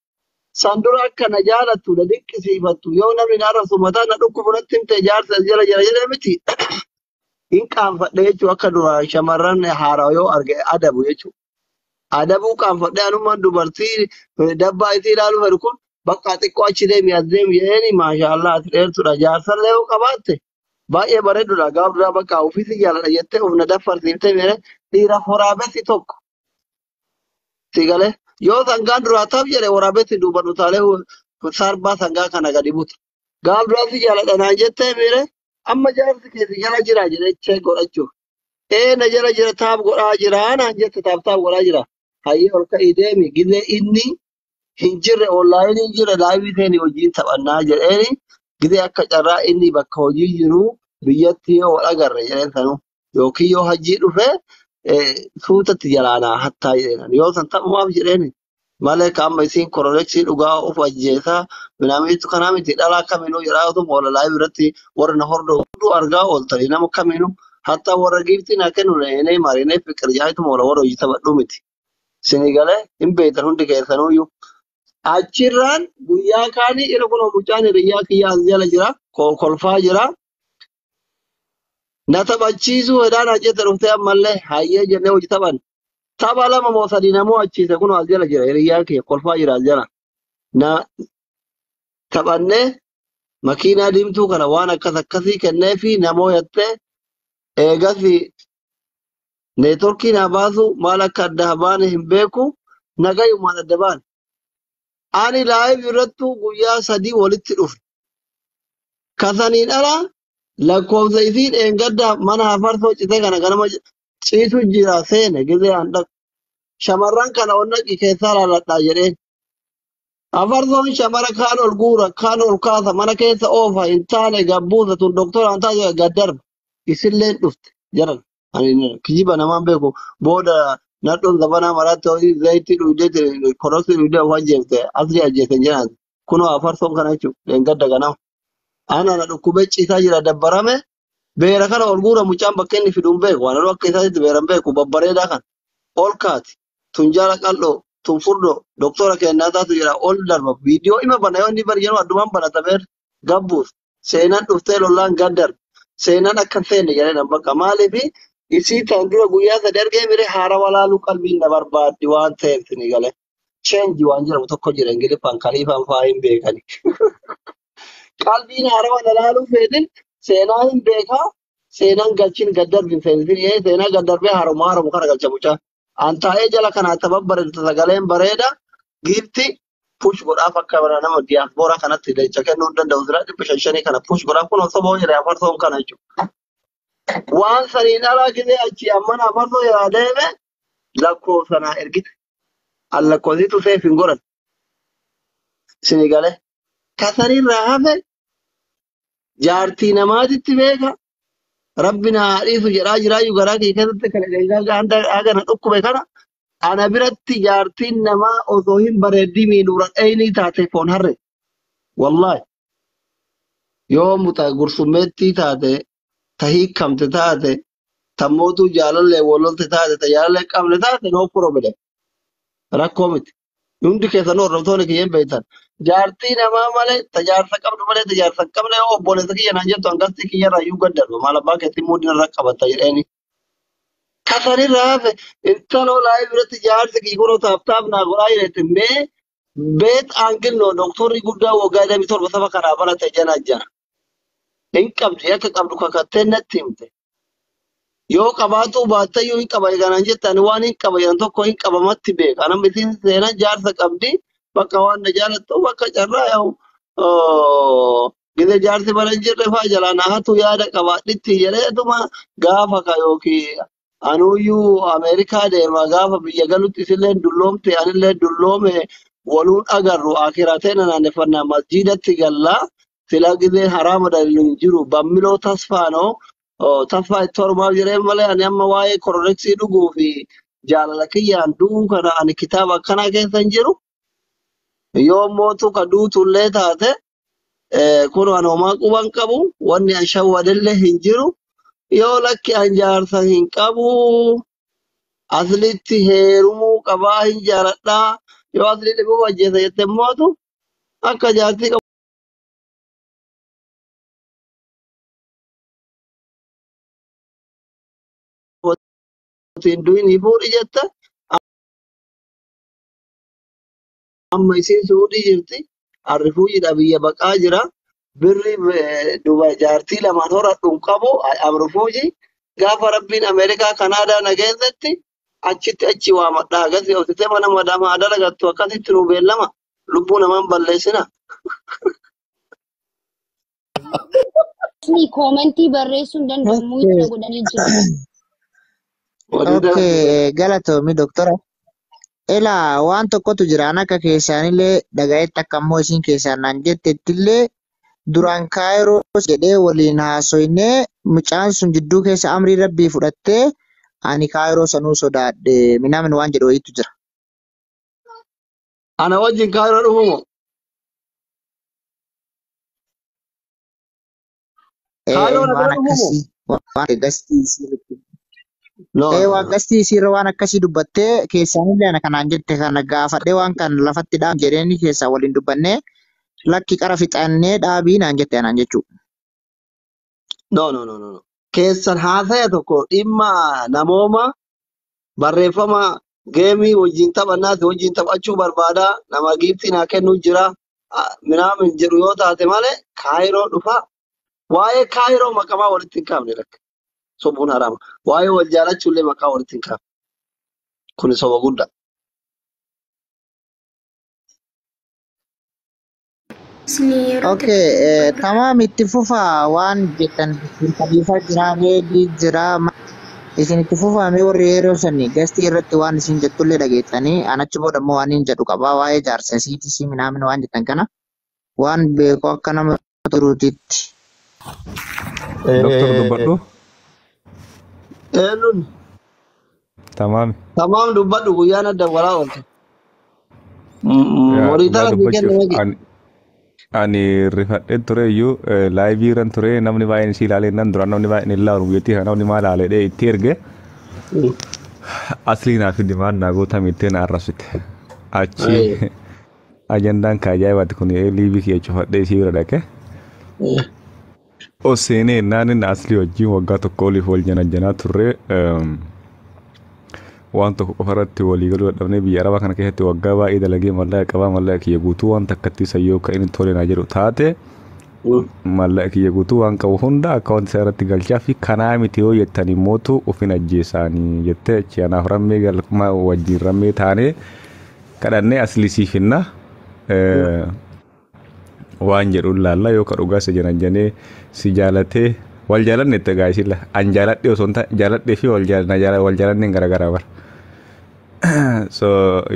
San dura akka na jaalattu na dinqisiifattu yoo namni na arrabsu mataa na dhukkubu natti himte jaarsa as jala jira jedhee miti. Hin qaanfadhe jechuun akka duraan shamarran haaraa yoo arge adabu jechuudha. Adabuu qaanfadhe anummaan dubartii dabbaa isii ilaaluu fedhu kun bakka xiqqoo achi deemi as deemi jedheeni maashaallah ati dheertuudha jaarsallee yoo qabaatte baay'ee bareedudha gaaf duraa bakka ofiisi jaaladha jettee of na daffarsiiftee mere dhiira waraabessi tokko si galee yoo sangaan duraa taaf jedhe waraabessi duuba utaalee sarbaa sangaa kana gadi buta. Gaaf duraa si jaaladha naan jettee mere amma jaarsi keessi jala jira jedhee chee godhachuuf. Ee na jala jira taaf godhaa jira naan jette taaf taaf godhaa jira. Hayyee ol ka'ii deemi gizee inni hin jirre onlaayinii hin jirre laayivii seeni hojiin taphannaa jedheeni gizee akka carraa inni bakka hojii jiru biyyatti yoo wal agarre jedheen sanuu yookiin yoo hajjii dhufe suutatti jalaanaa hattaa jedheen yoo san taphumaaf jedheeni malee ka amma isiin koroleksii dhugaa of ajjeesaa minaamiitu kanaa miti dhalaa kamiinuu jedhaa otuma wala laayivii irratti warra na hordofu hunduu argaa ooltanii nama kamiinuu hattaa warra giiftii naa kennu neenee marinee fiqir jaayituma wala warra hojii taphadhuu miti. Isinii galee hin beektan hundi keessanuyyuu. Achirraan guyyaa kaanii irra kun mucaan hiriyyaa kiyya as jala jira kolfaa jira. Na taphachiisuu hedaan ajjeete dhuftee ammallee hayyee jennee hojii taphan. Tapha lama moo sadii namoo achiise kun as jala jira hiriyyaan kiyya kolfaa jira as jala. Na taphannee makiinaa diimtuu kana waan akkas akkasii kenneefi namoo yattee eegas neetworkii naa baasu maal akka adda baane hin beeku nagayumaan adda baane. Ani laayiv irrattu guyyaa sadii walitti dhufe. Kasaniin ala lakkoofsa isiin eengadda mana hafarsoo citee kana ganama ciisu jira seene gizee an dhaqu. Shamarran kana ol naqi keessaa laaladhaa jedheen. Hafarsoon shamara kaan ol guura kaan ol kaasa mana keessa oofa hin taane gabbuusa tun doktora hin taane gad darba. Isilleen dhufte jedhan Ani kijiba namaan beeku booda nadhoon zabanaa maraatti horii zayitii dhugdee koroksii dhugdee of ajjeefte asli ajjeesen jedhan kunoo afarsoon kana jechuudha leengadda ganama. Ana na dhukkubee ciisaa jira dabbarame beera kana ol guura mucaan bakka inni fiduun beeku waan akka isaatti beeran beeku babbareedaa kana ol kaati tunjaala qal'oo tun furdoo doktora kennaa taatu jira ol darba viidiyoo ima bana yoo inni bari jedhu addumaan banata beer gabbuus seenaan dhuftee lollaan gaddar seenaan akka hin seenne jedhee nan bakka maaliifi isii tan dura guyyaa sadi argee mire haara walaaluu qalbiin na barbaaddi waan ta'eef sini galee cheenji waan jedhamu tokko jira ingiliffaan kaliifaan fa'aa hin beekani. Qalbiin haarawa lalaaluu feetin seenaa hin beekaa seenaan galchin gaddarbin seensin seenaa gaddarbee haaroma haaromu kana galcha mucaa. An taa'ee jala kanaa tababbareedu sagaleen bareeda giifti push godhaaf akka nama diyaaspooraa kanatti leenca kennuu hin danda'u sira 500 kana push godhaaf kun osoo ba'uu jedhee afarsoon kana jechuudha. Waan saniin alaa gisee achi ammana afarsoo jedhaa deeme lakkoofsanaa ergite. An lakkoofsitu seef hin godhan. Sini galee. Kasanirraa hafe jaartii namaatitti beeka. Rabbi na haa dhiisu jedhaa jiraayyuu garaa kee keessatti kan hagana dhukkube kana ana biratti jaartiin namaa osoo hin bareeddii miidhuura dhayinii taate foon harre. Wallaahi yoo muta gursummeettii taate ta hiikamte taate ta mootuu jaalallee walolte taate ta jaalallee qabne taate no problem rakkoo miti. Hundi keessanuu hordoftoonni kiyyeen beektan. Jaartii namaa malee tajaarsa qabdu malee tajaarsa hin qabne yoo obboleessa kiyya naan jettu hangastii kiyyarraa iyyuu gad darba. Maal abbaa keetti muudina irra qabatta jedheeni. Kasanirraa hafe intaloo laayii biratti jaarsi kiyya kunoo taaf taaf naa godhaa jedhete mee beet aangilnoo doktorri guddaa waggaa 27 saba kanaa barate jana jana. Hin qabdi akka qabdu kakattee natti himte. Yoo qabaatuu baattayyuu hin qaba kanaan jette ani waan hin qaba jedhan tokko hin qabamatti beeka. Anam isiin seenaa jaarsa qabdi bakka waan na jaalattu bakka carraa yaa'u gise jaarsi bara hin jirre fa'aa jalaa na hatu yaada qabaadhitti jedheetuma gaafa ka yookiin anuyyuu Ameerikaa deema gaafa biyya galutti isillee dulloomte anillee dulloome waluun agarru akiraatee na naanneffannaa masjiidatti gallaa sila gisee haraama dalilu hin jiru bammiloo tasfaanoo tasfaa itti hormaaf jedhee malee ani amma waa'ee kororeksii dhuguu fi jaalala kiyyaan du'uu kana ani kitaaba akkanaa keessa hin jiru. Yoo mootu ka duutullee taate kun ani homaa quban qabu wanni an shawwadellee hin jiru. Yoo lakki an jaarsa hin qabu aslitti heerumuu qabaa hin jaaladhaa yoo asli dhibuu ajjeesa jette mootu akka jaartii qabuutiin du'in fuudhi jette amma isiin suudhii jirti arrifuujidha biyya baqaa jira birri duba jaartii lamaan horadhu hin qabu amrifuuji gaafa rabbiin Ameerikaa Kanaadaa na geessetti achitti achi waamadha agasii obsitee mana madaama dalagattu akkasitti nu beellama lubbuu namaan balleessina. Asli koomentii barreessuu hin danda'u muuyita godhanii jiru. Okay, galatoomi doktora. Elaa waan tokkotu jira an akka keessaanillee dhagayetti akka immoo isin keessaan naan jettettillee duraan kaayiroo jedhee waliin haasoynee mucaan sun jidduu keessa amrii rabbii fudhattee ani kaayiroo sanuu sodaadhe minaamin waan jedhu wayiitu jira. Ana wajjin kaayiroo dhufumo. Kaayiroo na Waan bira dhufumo. akkasii waan gastii isii No, no, waan no. gastii isiirra waan akkasii dubbattee keessaanillee ana kanaan jette kana gaafadhee waan kana lafatti dhaam jedheeni keessaa waliin dubbannee lakki qara fixannee dhaabii naan jette anaan jechuudha. No, no, no, no. Keessan haasaya tokko dhimma namooma barreeffama geemii wajjin taphannaas wajjin taphachuu barbaada nama giiftii naa kennuu jira minaamin jedhu yoo taate malee kaayiroo dhufa waa'ee kaayiroo maqamaa walitti hin kaafne lakka sobuun haraama waa'ee wal jaalachuullee maqaa walitti hin kaafne kuni soba guddaa. Asli yeroo Okay, tamaam itti fufaa waan jettan khaliifaa jira, reedii jira. Isin itti fufaa mee warri yeroo sanii gastii irratti waan isin jettullee dhageettanii anachi booda immoo waan hin jedhu qabaa waa'ee jaarsa isiitis minaamin waan jettan kana waan beeku akka nama turuutitti. Doktor dubbadhu. Eenyuun Tamaami. tamaam dubbadhu guyyaan adda walaa oolte. Yaa Horii dhugaa tana sii kenne dubbachuuf maqi. ani rifadhee ture iyyuu laayivii irran ture namni baay'een isii ilaalee nan duraan namni baay'een hin ilaalu biyyattii kana namni maal ilaalee itti erge aslii naaf himaan naa guutame ittiin na arrabsite. Achi ajandaan ka ajaa'ibaati kun liivii kiyya cufadhee isii bira dhaqe. Oseenee naan inni aslii wajjin waggaa tokko oliif wal janajjanaa turre waan tokko qofa irratti walii galuu dadhabnee biyya arabaa kana keessatti waggaa baay'ee dalagee mallaqa qabaa mallaqa kiyya guutuu waan takkatti isa yoo ka inni tole naa jedhu taate mallaqa kiyya guutuu waan qabu hunda akkaawwanti isaa irratti galchaa fi kanaa miti yoo jettan immootu ofin ajjeesaanii jettee achi anaaf rammee galma wajjin rammee taanee kadhannee aslii siif hinna. Waan jedhuun laalla yoo ka dhugaa si janajjanee si jaalatee wal jaalanne itti egaa isilla an jaaladhe osoo hin taane jaaladhee fi wal jaalanneen garaagaraa bara. So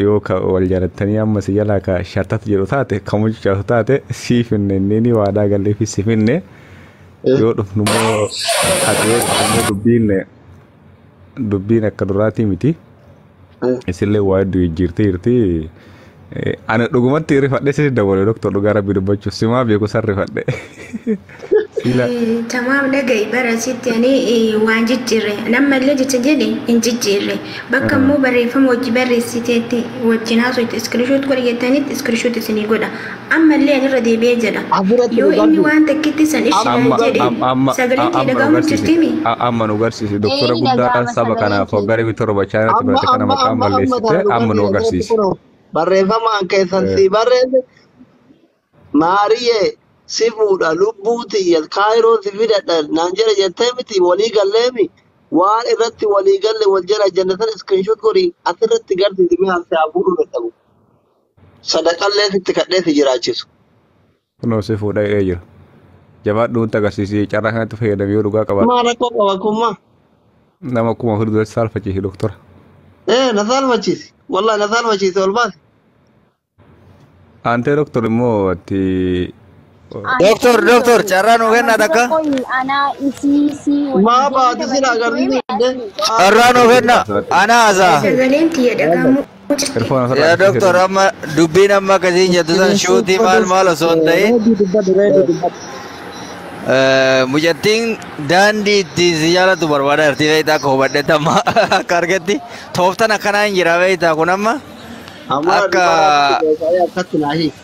yoo ka wal jaalattanii amma si jalaa ka shartatti jedhu taate ka mucucaatu taate siif hinne inni waadaa gallee fi siif hinne yoo dhufnu immoo ati yoo dhufnu immoo dubbiin akka duraatii miti. Isillee waa hedduu jijjiirtee jirti. Ani dhugumatti rifadhee si dabale doktor dhugaa rabbii dubbachuuf simaa beeku san rifadhe. Sila Tamaam dhaga'i bara sitti ani waan jijjiirre nammallee jecha jedhe hin jijjiirre bakka immoo barreeffama wajji barreessiteetti wajjin haasofte iskiriishoot godhi jettanitti iskiriishoot isinii godha ammallee ani irra deebi'ee jedha Asirratti yoo inni dhugadhu. waan takkitti san Amma ishinaan amma jedhe amma amma sagaleen kee amma nu dhaga'amu garsiisi jirtimi. amma nu garsiisi doktora Ni guddaa dhaga'ama saba sagaleen kanaaf kee. waggaa 27 chaayinaatti Amma barate kana amma maqaan amma amma balleessite tana amma nu dhugarsiisa asirratti agarsiisi. kunoo barreeffama an keessan sii barreesse maariyyee si fuudha lubbuu tiyya kaayiroo si fidadha naan jedhe jettee miti walii galleemi waan irratti walii galle wal jala jannatan iskiriinshoot godhi asirratti garsiisi mi'a si haa fuudhuu dadhabu sadaqallee sitti kadhee si jiraachisu. Kunoo si fuudha jedhee jira. Jabaadhu nutti agarsiisi carraa kanatti fayyadamee yoo dhugaa qabaate Maa rakkoo qaba kun maa? nama 4000 duratti saalfachiisi doktora. Ee na saalfachiisi wallahi na saalfachiisi ol baasi. Aantee doktor immoo ati Doktor, doktor, carraa nuu Amma kennaa dura takka. qoyi anaa isii sii waliin Maa jennee baati sila taphatee turre agarsiisuu didde. asli. Carraa nuu kenna. Ana haasaa. Sagaleen tiyya dhaga'amu jirti. Erfoon asirraa Yaa akkasii doktor, sirrii. amma dubbiin amma akkasiin jettu san Iskiriinshoot shuutii maal godhuuf maal osoo hin ta'in reedii dubbadhu reedii dubbadhu. mucattiin daandii ittiin si jaalatu barbaada jirti beektaa akka hubadhetti amma akka argetti tooftan akkanaa hin jira beektaa kun amma Amma akka dubaraatti beekaa akkatti naa hiiki.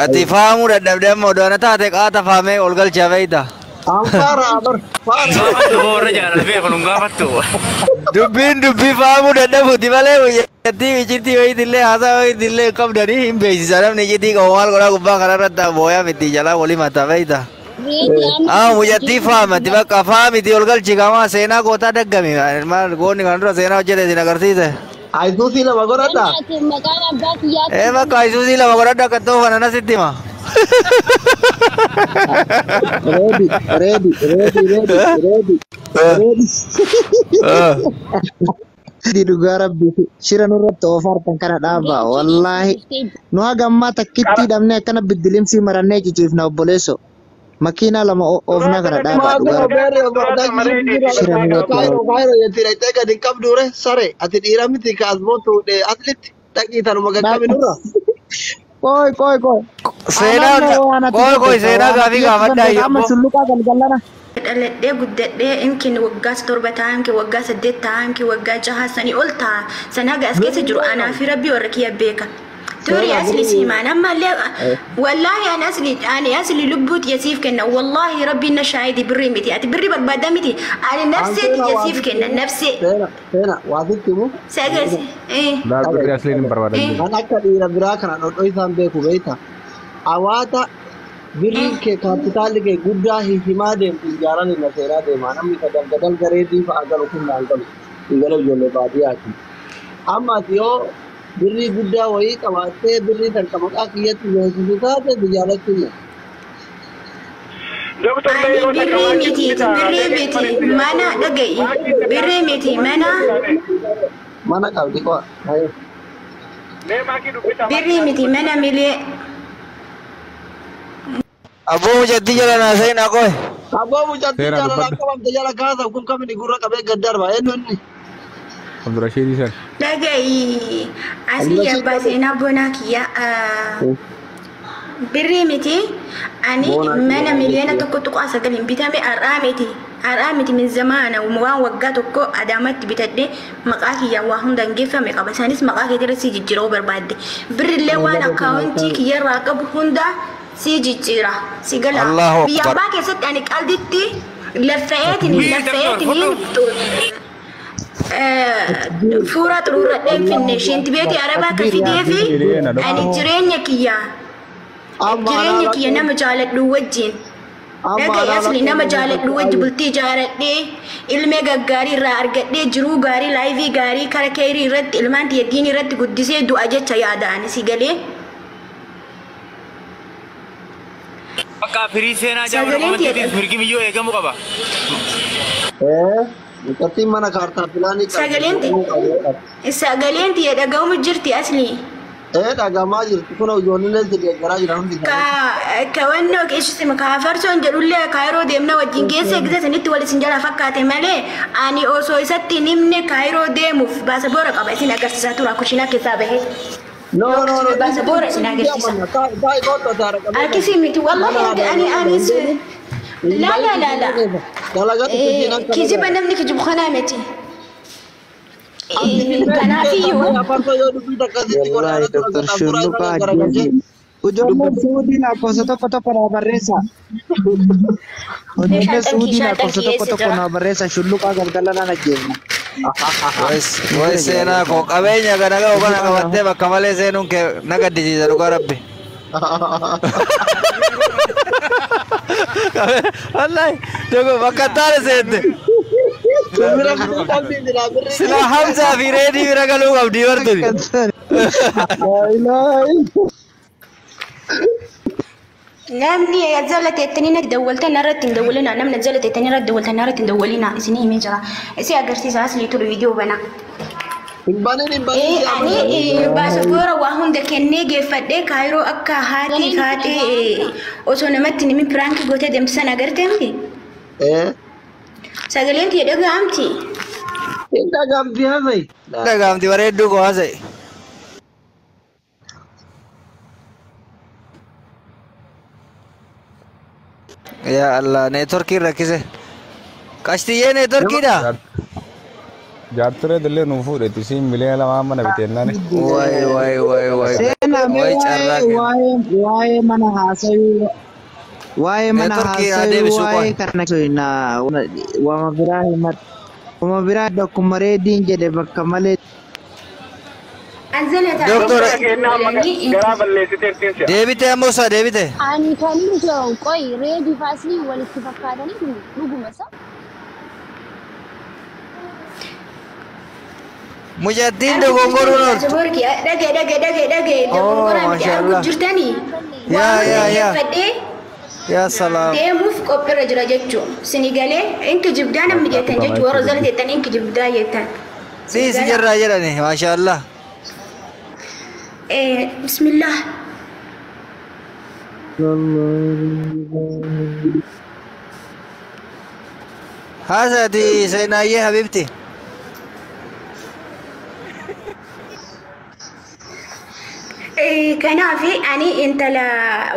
ati faamuu dadhabde amma odoona taate qaata faamee ol galchaa beektaa. An faara bar faara. Gaafattu boo warra jaalala beeku nun gaafattu. Dubbiin dubbii faamuu dadhabuuti malee mucattii iccitii wayiitillee haasaa wayiitillee hin qabdanii hin beeksisa namni iccitii qabu maal godhaa gubbaa kanarratti booyaa miti jalaa walii mataa beektaa. Reedi amma Ah, mucattii faamati bakka faamiti ol galchi kamaa seenaa gootaa daggami maal goonni kana dura seenaa hojjete isin agarsiise. Ayisuusii lama godhadhaa. Wanni ati maqaan abbaa kiyyaatti Ee bakka Isuusii lama godhadhu akka ta'u kana nasitti hima. Reedi reedi reedi reedi reedi reedi. Reedi dhugaa rabbii shira nurratti oofartan kana dhaabaa leencii wallaahi dhuftee nu haga ammaa takkitti hidhamnee akkana biddilimsii marannee ciciifna obboleesso makiinaa lama oofnaa kana dhaabaa Maa dhugaa kun rabbii beerri barbaachisu jira shira nurratti kaayiroo oofartan. kaayiroo jetti dhaqxee gadi hin qabdu re sare ati dhiira miti ka as bootu aslitti dhaqii tanuma qaqqabi nurra. Qoy qoy qoy. Seenaa Anammoo waan ati qoy qoy jette seenaa waan ati gaafii jettu san gaafadhaa beeka amma iyyuu. shulluqaa galgalana. Dhaladhee guddadhee imkin waggaa 7 ta'a imkin waggaa 8 ta'a imkin waggaa 6 sanii ol ta'a san haga as keessa Birrii jiru meeqa? anaa fi rabbii warra kiyya beeka. Turii Seera asli birrii siimaan ammallee wallaahi ani asli ani asli lubbuu xiyya kenna wallaahi rabbiin na shaahidi birrii miti ati birrii barbaadda miti ani An nafsee seera xiyya waa siif sitti kenna himu nafsee seera seera waa sitti himu sagal Laa birrii asliin hin barbaadan jiru. An akka dhiira biraa kana dhodhoo isaan beeku beekta. Hawaata birriin kee kaapitaalli kee guddaa himaa deemtu ijaaran hin seenaa deema. Namni isa dalga dalga reetii fa'a galu kun naan galu. Hin galu ijoollee baadiyyaati. Amma ati yoo birrii guddaa wayii qabaattee birrii san ka maqaa kiyyatti beeksisu taate biyyaalatti hima. Doktor mee Ani yeroo takka birrii maakii miti dubbisaa birrii ta'e miti manitti mana dhaga'i maakii takka birrii miti mana Mana qabdi qo'a. Hayo. mee maakii dubbisaa maakii birrii miti dubbatu. mana milee Abboo mucattii jala naa seenaa qoy. Abbaa mucattii Seenaa jaalalaan dubbadhu. qabamte jala kaasa kun kamini gurra qabee gad darba eenyu inni? Abdurashiid Isan. Dhaga'i asii Abdurashiid abbaa qabe. seenaa bonaa kiyya birrii miti ani Boonaa mana kiyya miliyoona 1.9 bitame har'aa miti har'aa miti min zamaana waan waggaa tokko Adaamatti bitadhe maqaa kiyyaan waa hundaan geeffame qaba isaanis maqaa keetirra sii jijjiiruu barbaadde birrillee waan akkaawuntii kiyyarraa qabu hunda sii jijjiira si gala Allahu biyya Akbar. abbaa keessatti ani qalditti laffa'eetiniin Wii doktor laffa'eetiniin fudhu. fuura xuruuradheen finne shintibeetii arabaa kan fidee fi Miliyoona ani doktor. jireenya kiyya Amma jireenya anaa kiyya nama jaaladhu wajjin amma dhaga'i anaa asli rakkoo nama jaaladhu wajji bultii ijaaradhee ilmee gaggaarii irraa argadhee jiruu gaarii laayivii gaarii kara keerii irratti ilmaan tiyya diinii irratti guddisee du'a jecha yaada ani si galee Bakka firii seenaa jaamana sagaleen tiyya komantiitiif mirgi biyyoo eegamuu qaba. Mucattiin mana kaartaa pilaanii qabdi. sagaleen sagaleen tiyya dhaga'umu jirti asli. Dhagamaa jirti kun ijoolleen si deeggaraa jiran hundi isaanii. Ka ka wannoo keessatti ka farsoon jedhullee kaayiroo deemna wajjin geesse gisa sanitti wal isin jala fakkaate malee ani osoo isatti hin himne kaayiroo deemuuf baasaboora qaba isin agarsiisaa tura kushinaa keessaa bahee. No Yoo no no akkasuma baasaboora isin agarsiisa. Taa'ii kootta taara qabee Akkasii miti mana wallahi ani aadaa anis laa laa laa laa dalagatu kujiin akka kijiba nagaa. namni kijibu kanaa miti. Ati finfinnee keessa Kanaafiyyuu afarsoo yoo dubbii akkasitti godhe Wallahi anatu Dr. dhagata hafuuraa isa Shulluqaa gaggaragalchee ajjeesi. Ijoolleen Suudii lakkoofsa tokko tokko naa barreessa. meeshaan Ijoolleen xankii Suudii shaan lakkoofsa xankii tokko eessa tokko jira? naa barreessa. Shulluqaa galgala naan ajjeefna. Way Ni way bira jira seenaa koo qabeenya kana ga'u kana Shulluqaa qabattee bakka malee seenuun kee na gaddisiisa dhugaa rabbi. Wallahi dogo bakka taane seente. Bira birrii qabdi silaa birrii Silaa Hamzaa fi Reedii bira galuu qabdi bartuni. Laa ilaaha illa. Namni jala teettanii natti dawwaltan irratti hin dawwalina. Namni jala teettanii irratti dawwaltan irratti hin dawwalina. Isinii himee jira. Isin agarsiisa asli turu viidiyoo banaa. Hin banin hin banin si Ani amana. baasaboora waa hunda kennee geeffadhee kaayiroo akka haati kaatee osoo namatti hin himin piraankii gootee deemsisan agartee miti. Sagaleen tiyya dhaga'amti. Hin dhagamti haasa'e. Dhagaamti bareedduu koo haasa'e. Yaa Allah neetworkiin rakkise. Qashtiyyee neetworkiidha. Jaartiree dillee nuuf fuudhetti isiin miliyoona 2 mana biteennaani. Waay waay waay waay. Seenaa mee Waay carraa waa'ee kenna. waa'ee waa'ee mana haasayuu waa'ee mana Neetworkiin haa haasayuu deebisuu waa'ee qoy. kana na wama biraa himad wama biraa akkuma reediin jedhe bakka malee Anzala taa'ee Doktor Garaa balleessiteettiin si'a. deebite ammoo isaa deebite. Ani kan inni jedhu qoy reedii fi aslii walitti fakkaatanii dhuguma isa. Mucattiin dogongoruun ooltu. Baasaboora kiyya dhagee dhagee dhagee dhagee Oh dogongoraa miti arguu maashaallah. jirtanii. Waa Yaa hunda yaa yaa. geeffadhee Yaa salaam. deemuuf qophiirra jira jechuun sini galee inki jibdaa namni jettan jechuun warra jala jettan inki jibdaa jettan. Sini Siisi gala. jirraa jedhani maashaallah. Bismillah. Haasa'ati seenaayyee habibti. Kanaaf ani intala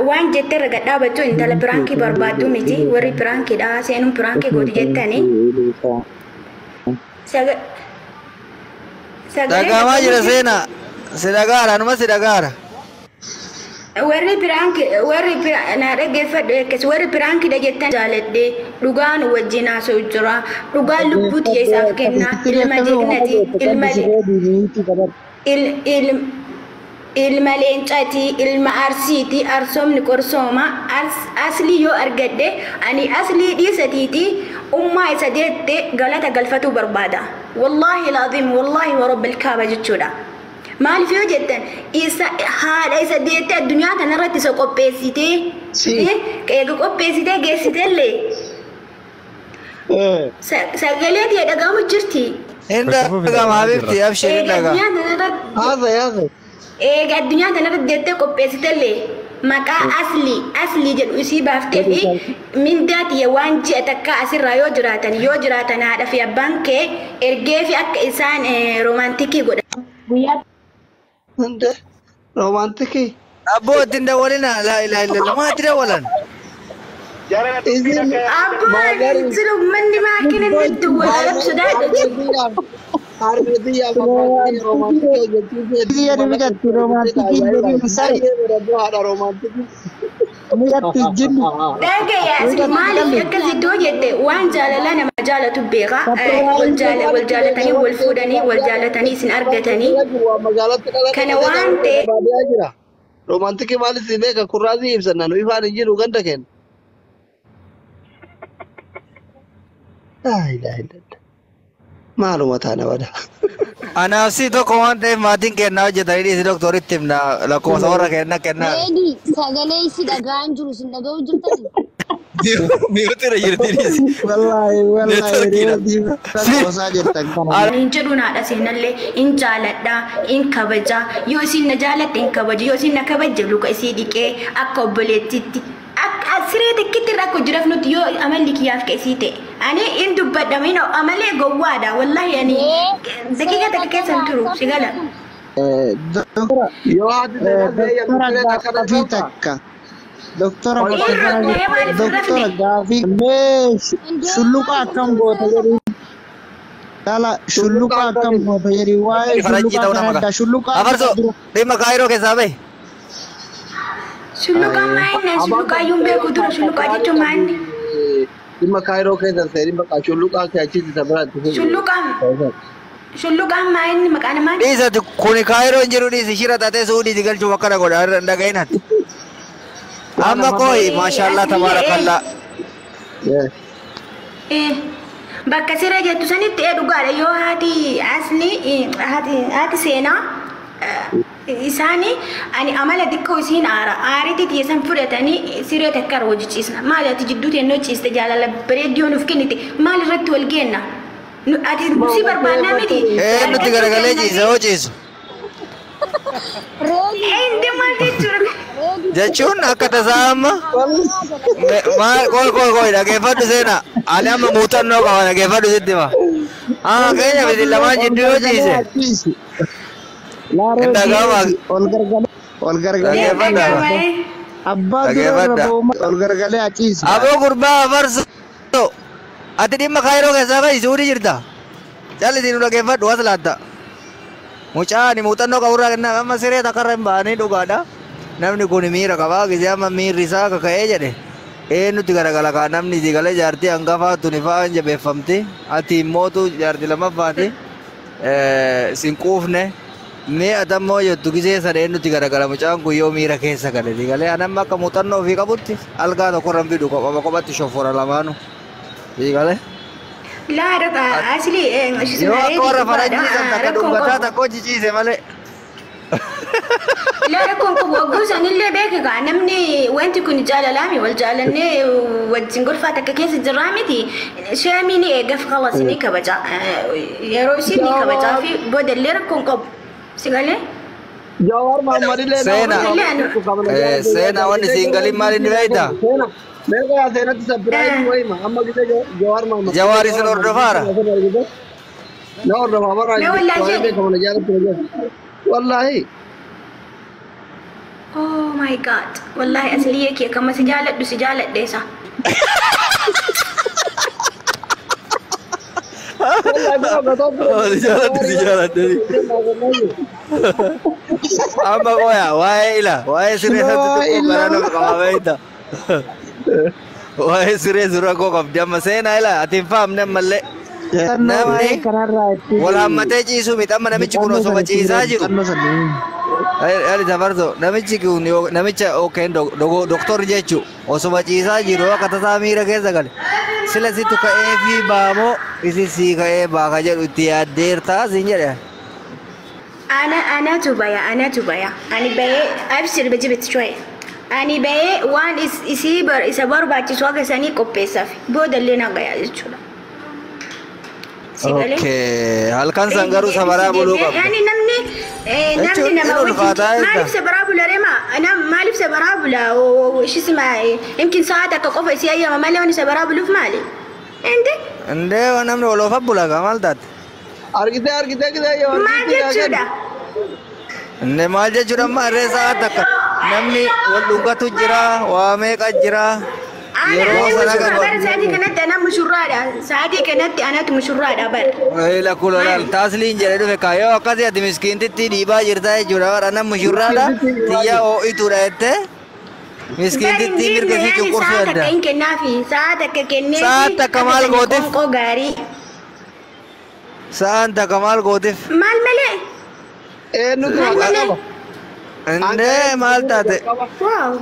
waan jette irra gad dhaabattu intala piraankii barbaaddu miti warri piraankiidha seenuun piraankii godhu jettani. Sagalee Dhagahamaa dhagahu jira jirti. seenaa. Si dhagaara anuma si dhagaara. Warri piraanki warri na dhaggeeffadhu akkas warri piraankiidha jettan jaaladhe dhugaan wajjin haasa'u jira dhugaan lubbuu tiyya isaaf kenna ilma jegnati ilma ilma leencaati ilma arsiiti arsoomni qorsooma aslii yoo argadhe ani aslii dhiisatiiti ummaa isa deette galata galfatuu barbaada wallaahi laaziim wallaahi warabbil kaaba jechuudha. Maaliif yoo jettan isa haadha isa deette addunyaa kanarratti isa qopheessitee eega qopheessitee geessitellee sagalee tiyya dhagahamu jirti. Hin dhagahama habibti abshir hin Eega dhagahama. addunyaa kanarratti Haasa'e haasa'e. eega addunyaa kanarratti deettee qopheessitellee Maqaa aslii jedhu isii baaftee fi mindaa tiyya waan ji'a takka asirraa yoo jiraatan haadha fi abbaan kee ergee fi akka isaan romantikii godhan. Guyyaa Hinde romantikii. Abboo ittiin dawwalina laa ilaaha illallah maa itti dawwalan? Jarana dubbiin Isin akka Abboo sila uummanni maakina inni wal arrabsu daadha. Harmeetii romantikii romantikii jechuun Biyya midhatti romantikii jedhin sare baay'ee bareedduu haadha romantikii. midhatti jinni Dhagaya asli maaliif akkas iddoo jette waan jaalalaa nama jaalatu beeka. Wal jaalatanii wal fuudhanii wal jaalatanii isin argatanii. Magaalatti dhalate Kana waan ta'e baadiyyaa jira. Romantikii maal isin beeka kurraasii ibsanna nu ifaan hin jiru ganda kenna. Laa ilaaha illallah. Maaluma taana bada. Anaaf si tokko waan ta'eef maatiin kennaa hojjetanii dhiisi doktoritti himna lakkoofsa warra kennaa kennaa. Reedi sagalee isi dhaga'aan jiru isin dhaga'uu jirtani? Mi'ootira jirti dhiisi. Wallaahi wallaahi Neetworkiidha. reetii qoosaa jirtan kana. hin jedhuun haadha seenallee hin jaaladha hin kabaja yoo isin na jaalatte hin kabaja yoo isin na kabajje luka isii dhiqee akka obboleettiitti akka siree takkitti irra akka hojii nuti yoo amalli kiyyaaf ka isii ta'e ani hin dubbadha min amalee gowwaadha wallahi ani daqiiqa takka keessa hin turu si gala. Doktora Yoo haati seenaa ta'e doktora yemmuu akkana gaafii ta'u takka. Doktora Hin rafne maaliif hin doktora rafne? gaafii mee shulluqa akkam goota jedhi. Dhala shulluqa akkam goota jedhi waa'ee Faranjii shulluqaa ta'uu kana nama adda shulluqaa Afarso dhimma kaayiroo keessaa bahi. Shulluqaa maayinna shulluqaa iyyuu hin beeku dura shulluqaa jechuun maayinni? Dhimma kaayiroo keessa seeni bakka shulluqaa kee achitti isa biraatti fuudhu. Shulluqaan maayinni maqaan maali? Dhiisati kuni kaayiroo hin jiru dhiisi shira taatee suudhiiti galchuuf akkana godha irra hin dhaga'inati. Amma qooyi maashaallah tabaarakallaa. Bakka siree jettu sanitti dhugaadha yoo haati asli haati seenaa isaanii ani amala xiqqoo isiin aara aariitti tiyeessan fudhatanii siree takka irra hojjechiisna maali ati jidduu teennoo ciiste jaalala bareedduu nuuf kennite maal irratti wal geenna ati si barbaannaa miti Nutti garagalee ciisa hoo ciisu. Reedi Indi maal jechuudha Jechuun akka tasaa amma maal qoy qoy qoy dhageeffadhu seenaa ani amma muuxannoo qaba dhageeffadhu sitti hima. Amma keenya miti lamaan jidduu yoo ciise. Hin dhaga'amu. Ol gargalee ol gargalee Dhageeffadha. abbaa dura irra Dhageeffadha. ba'u ol gargalee achiisi. Aboo gurbaa afarso. Ati dhimma kaayiroo keessaa bahi suudii jirta. Callisii nu dhageeffadhu as laatta. Mucaa ani muuxannoo qaburraa kennaa amma siree takkarra hin ba'anii dhugaadha. Namni kun miira qabaa gisee amma miirri isaa kaka'ee jedhe. Eenyutti garagala kaa namni si galee jaartii hangafaa tuni fa'aa hin jabeeffamti. Ati immootu jaartii lammaffaati. Sin quufne. Mee atammoo jettu gisee sana eenyutti garagala mucaan kun yoo miira keessa gale si galee ani amma akka muuxannoo ofii qabutti algaa tokkorra hin fidu qophama qophatti shoffora lamaanu. Si galee. Laa raqa asli Yoo akka warra faranjii san takka dhungataa takka hojii malee. Laa rakkoon qabu wagguu sanillee beeka gaa namni wanti kun jaalalaami wal jaalannee wajjin golfaa takka keessa jirraa miti sheemii ni eegaf khalas ni kabaja yeroo isiin ni kabajaa fi boodallee rakkoon qabu si galee Jawaar Mohammad illee Seenaa. Seenaa wanni siin galin maal inni beektaa? Seenaa. Meeqa yaa seenatti sabiraayii wayima amma gisee Jawaar Mohammad. Jawaar isin hordofaara? Na hordofaa bara. Mee wallaahi jedhi. Beekamu na jaalatti na jaalatti. Wallaahi. Oh my god wallahi asliyee kee kama si jaaladhu si jaaladheesa Wallaahi bira gataa Oh, si jaaladhu si jaaladhu. Amma qoya waa'ee ila waa'ee siree sanatti xiqqoo garaa nama qaba beekta. Waa'ee siree sura koo qabdi amma seenaa ila ati hin faamne ammallee. Namni wal hammatee ciisuu miti amma namichi kun osoma ciisaa jiru. Ali safarso namichi kun namicha okay doktor jechu osoma ciisaa jiru akka tasaa miira keessa gale. Sila situ ka'ee fi baamoo isi sii ka'ee baaka jedhu itti yaaddeertaa siin jedhe. أنا أنا تبايا أنا تبايا أنا بيه أبشر بجيب شوي أنا بيه وان إس إسيبر إسبر باتش واقع سني كوبيسة بود اللي نقيا يجولا Si galee? Okay, halkan san garuu sabaraa buluu qabda. Yani namni namni Jechuun nama inni ulfaataa wajjin jecha. maaliif sabaraa bula reema? Maaliif sabaraa bula? Ishis ma yimkin sa'a takka qofa isii ayyama malee wanni sabaraa buluuf maali? Inde Indee namni oloofa bula gaa maal taate? Argitee argitee gisee yoo maal jechuudha? Indee maal jechuudha amma irree sa'a takka namni wal dhungatu jira, waa meeqa jira. Ana Yeroo ana sana mushurraa qaba. bara sa'aatii kanatti ana mushurraadha. Sa'aatii kanatti anatu mushurraadha bara. Ila kulolaal taasliin jedhee dhufe kaayoo akkasii ati miskiintitti dhiibaa jirta jechuudha. Bara nama mushurraadha. Xiyyaa ho'ituudha jettee miskiintitti mirga isii Yani cunqursuu sa'a takka edda. hin kennaafi sa'a takka kenneefi Sa'a takka maal akka gootiif? qoonqoo gaarii. Sa'aan takka maal gootiif? Maal malee? Eenyutu Maal maqaa malee? qaba? Indee maal taate? Waaw.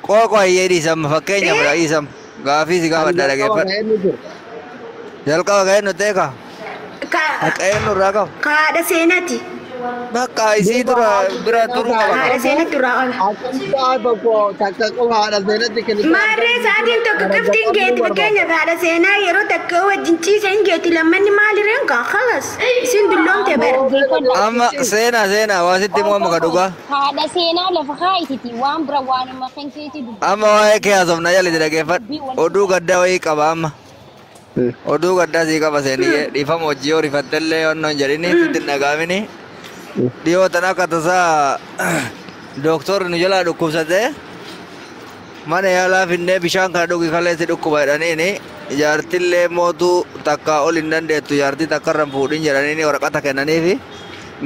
Qooqoo ayyee dhiisama fakkeenya bira dhiisama. Gaafii si gaafadha dhaggeeffadhu. Jalqaba ga'ee nu ta'e kaa. Haqa eenyu irraa qaba? Kaadha seenati. Bakka isii dura bira turuu qaba. Haadha seenatti irraa ola. Akkamitti sa'a tokko takka qofa haadha seenatti kennite? Maarree sa'aatiin tokko qofti hin geetti fakkeenyaaf haadha seenaa yeroo takka wajjin ciise hin geetti lammanni maalirreen kaa khalas isin dulloomte bara. Amma seenaa seenaa waa sitti immoo amma ka dhugaa. Haadha seenaa lafa kaayititi waan bira waanuma kan keeti dubbii. Amma waa'ee kee haasofna jalli dhaggeeffadhu. Oduu gaddaa wayii qaba amma. Oduu gaddaa sii qaba seeniyyee dhiifama hojii yoo rifattellee onnoo hin jedhini sitti hin dhagaamini. Dhiyoo tana akka tasaa dooktorri nu jalaa dhukkubsatee mana yaalaa finnee bishaan kana dhugi kaleessi dhukkuba jedhaniini jaartillee mootuu takka ol hin dandeettu jaartii takka irra hin fuudhin jedhaniini waraqata kennaniifi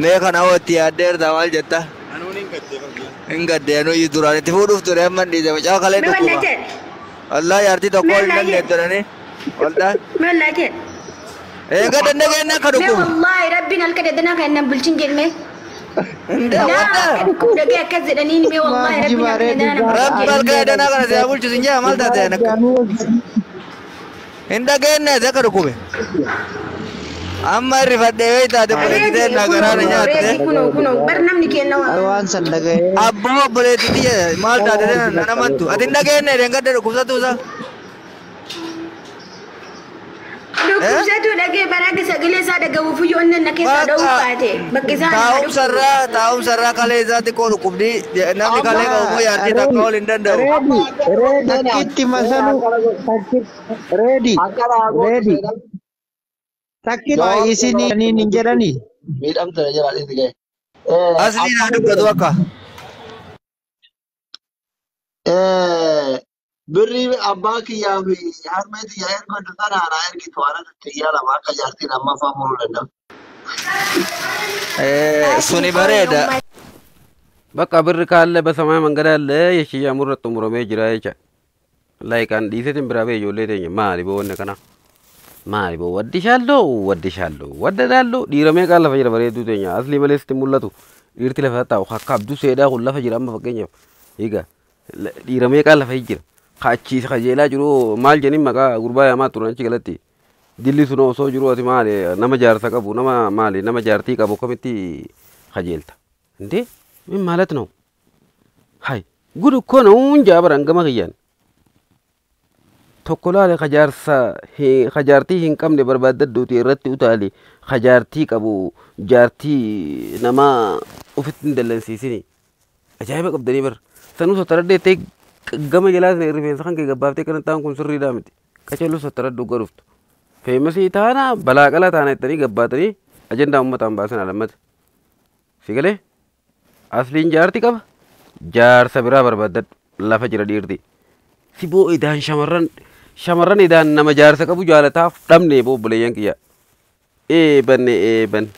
mee kana hoo itti yaaddeerta maal jetta? Hin gaddeenuu duraan itti fuudhuuf ture amma hin dhiise mucaa kalee Mee wallaa dhukkuba. jedhe. Wallaa jaartii tokko ol hin Mee wallaa dandeettu jedhanii. Wallaa. Mee wallaa jedhe. Eega dandeenye akka Mee dhukkubu. wallaahi rabbiin halka daddanaa kan nan bulchin jedhme. Indee Naa wadda. akka dhukkubu dhagee akkas jedhanii mee wallaahi rabbiin halka daddanaa nan bulchin Rabbi jedhe. halka daddanaa kana siyaa bulchu sin jaa maal taate akka. Hin dhageenye ati akka dhukkube. Amma irrifadhee wayii taate obboleettii na garaa na nyaatte. Reedi kunoo kunoo bar namni kenna waa. Waan san dhaga'ee. Abbaa obboleettii tiyya maal taate na namattu. Ati hin dhageenye deengadda dhukkubsatu isaa. Dhukkubsatu dhagee bara akka sagalee isaa dhagahuuf iyyuu onneen na keessaa dha'uu baate bakki isaa na dhukkube. Taa'umsarraa taa'umsarraa kalee isaa xiqqoo dhukkubdi namni kalee qabu immoo yaartii takka ol hin danda'u. Reedi, takkitti masalu, reedi, reedi, takkitti isinii hin jedhani. Miidhamte na jala dhiisi ga'e. Asliin haa dubbatu akka. Birrii abbaa kiyyaa fi harmee tiyyaa erga sana anaa ergitu anatu xiyyaa lama akka jaartiin ammaffaa muruu danda'u. Suni bareeda. Bakka birri kaalle በሰማይ መንገድ አለ የሽያ ሙረት xumuramee jira jecha. Laayikaan dhiiseetiin biraa bee ijoollee teenya maali boo wanne kana? Maali boo waddishaallo waddishaallo waddadaallo dhiira meeqaan lafa jira bareedduu teenya aslii malee sitti mul'atu dhiirti lafa taa'u akka abduu seedaa kun lafa jira amma fakkeenyaaf egaa dhiira meeqaan lafa jira kaachii kajeelaa jiru maal jedhanii maqaa gurbaa yaamaa turan achi galatti dilli sun osoo jiru ati maali nama jaarsa qabu nama maali nama jaartii qabu akkamitti kajeelta እንዴ ምን ማለት ነው? ሀይ ጉድ እኮ ነው እንጂ አበራን ገማ ክያን tokko laale kajaarsa kajaartii hin qabne barbaadadhuuti irratti utaali kajaartii qabu jaartii namaa ofitti hin dallansiisini ajaa'iba qabdanii bar sanuu sottaraddeettee gama jalaa sana rifeensa kan kee gabbaaftee kana ta'an kun sirriidhaa miti qaceelluu sottaradhu garuftu feemasii taana balaa qalaa taana jettanii gabbaatanii ajandaa uummataan baasan alammata si galee asliin jaartii qaba jaarsa biraa barbaadadhu lafa jira dhiirti si boo idaan shamarran shamarran idaan nama jaarsa qabu jaalataaf dhabne boo obboleeyyan kiyya eebanne eebanne.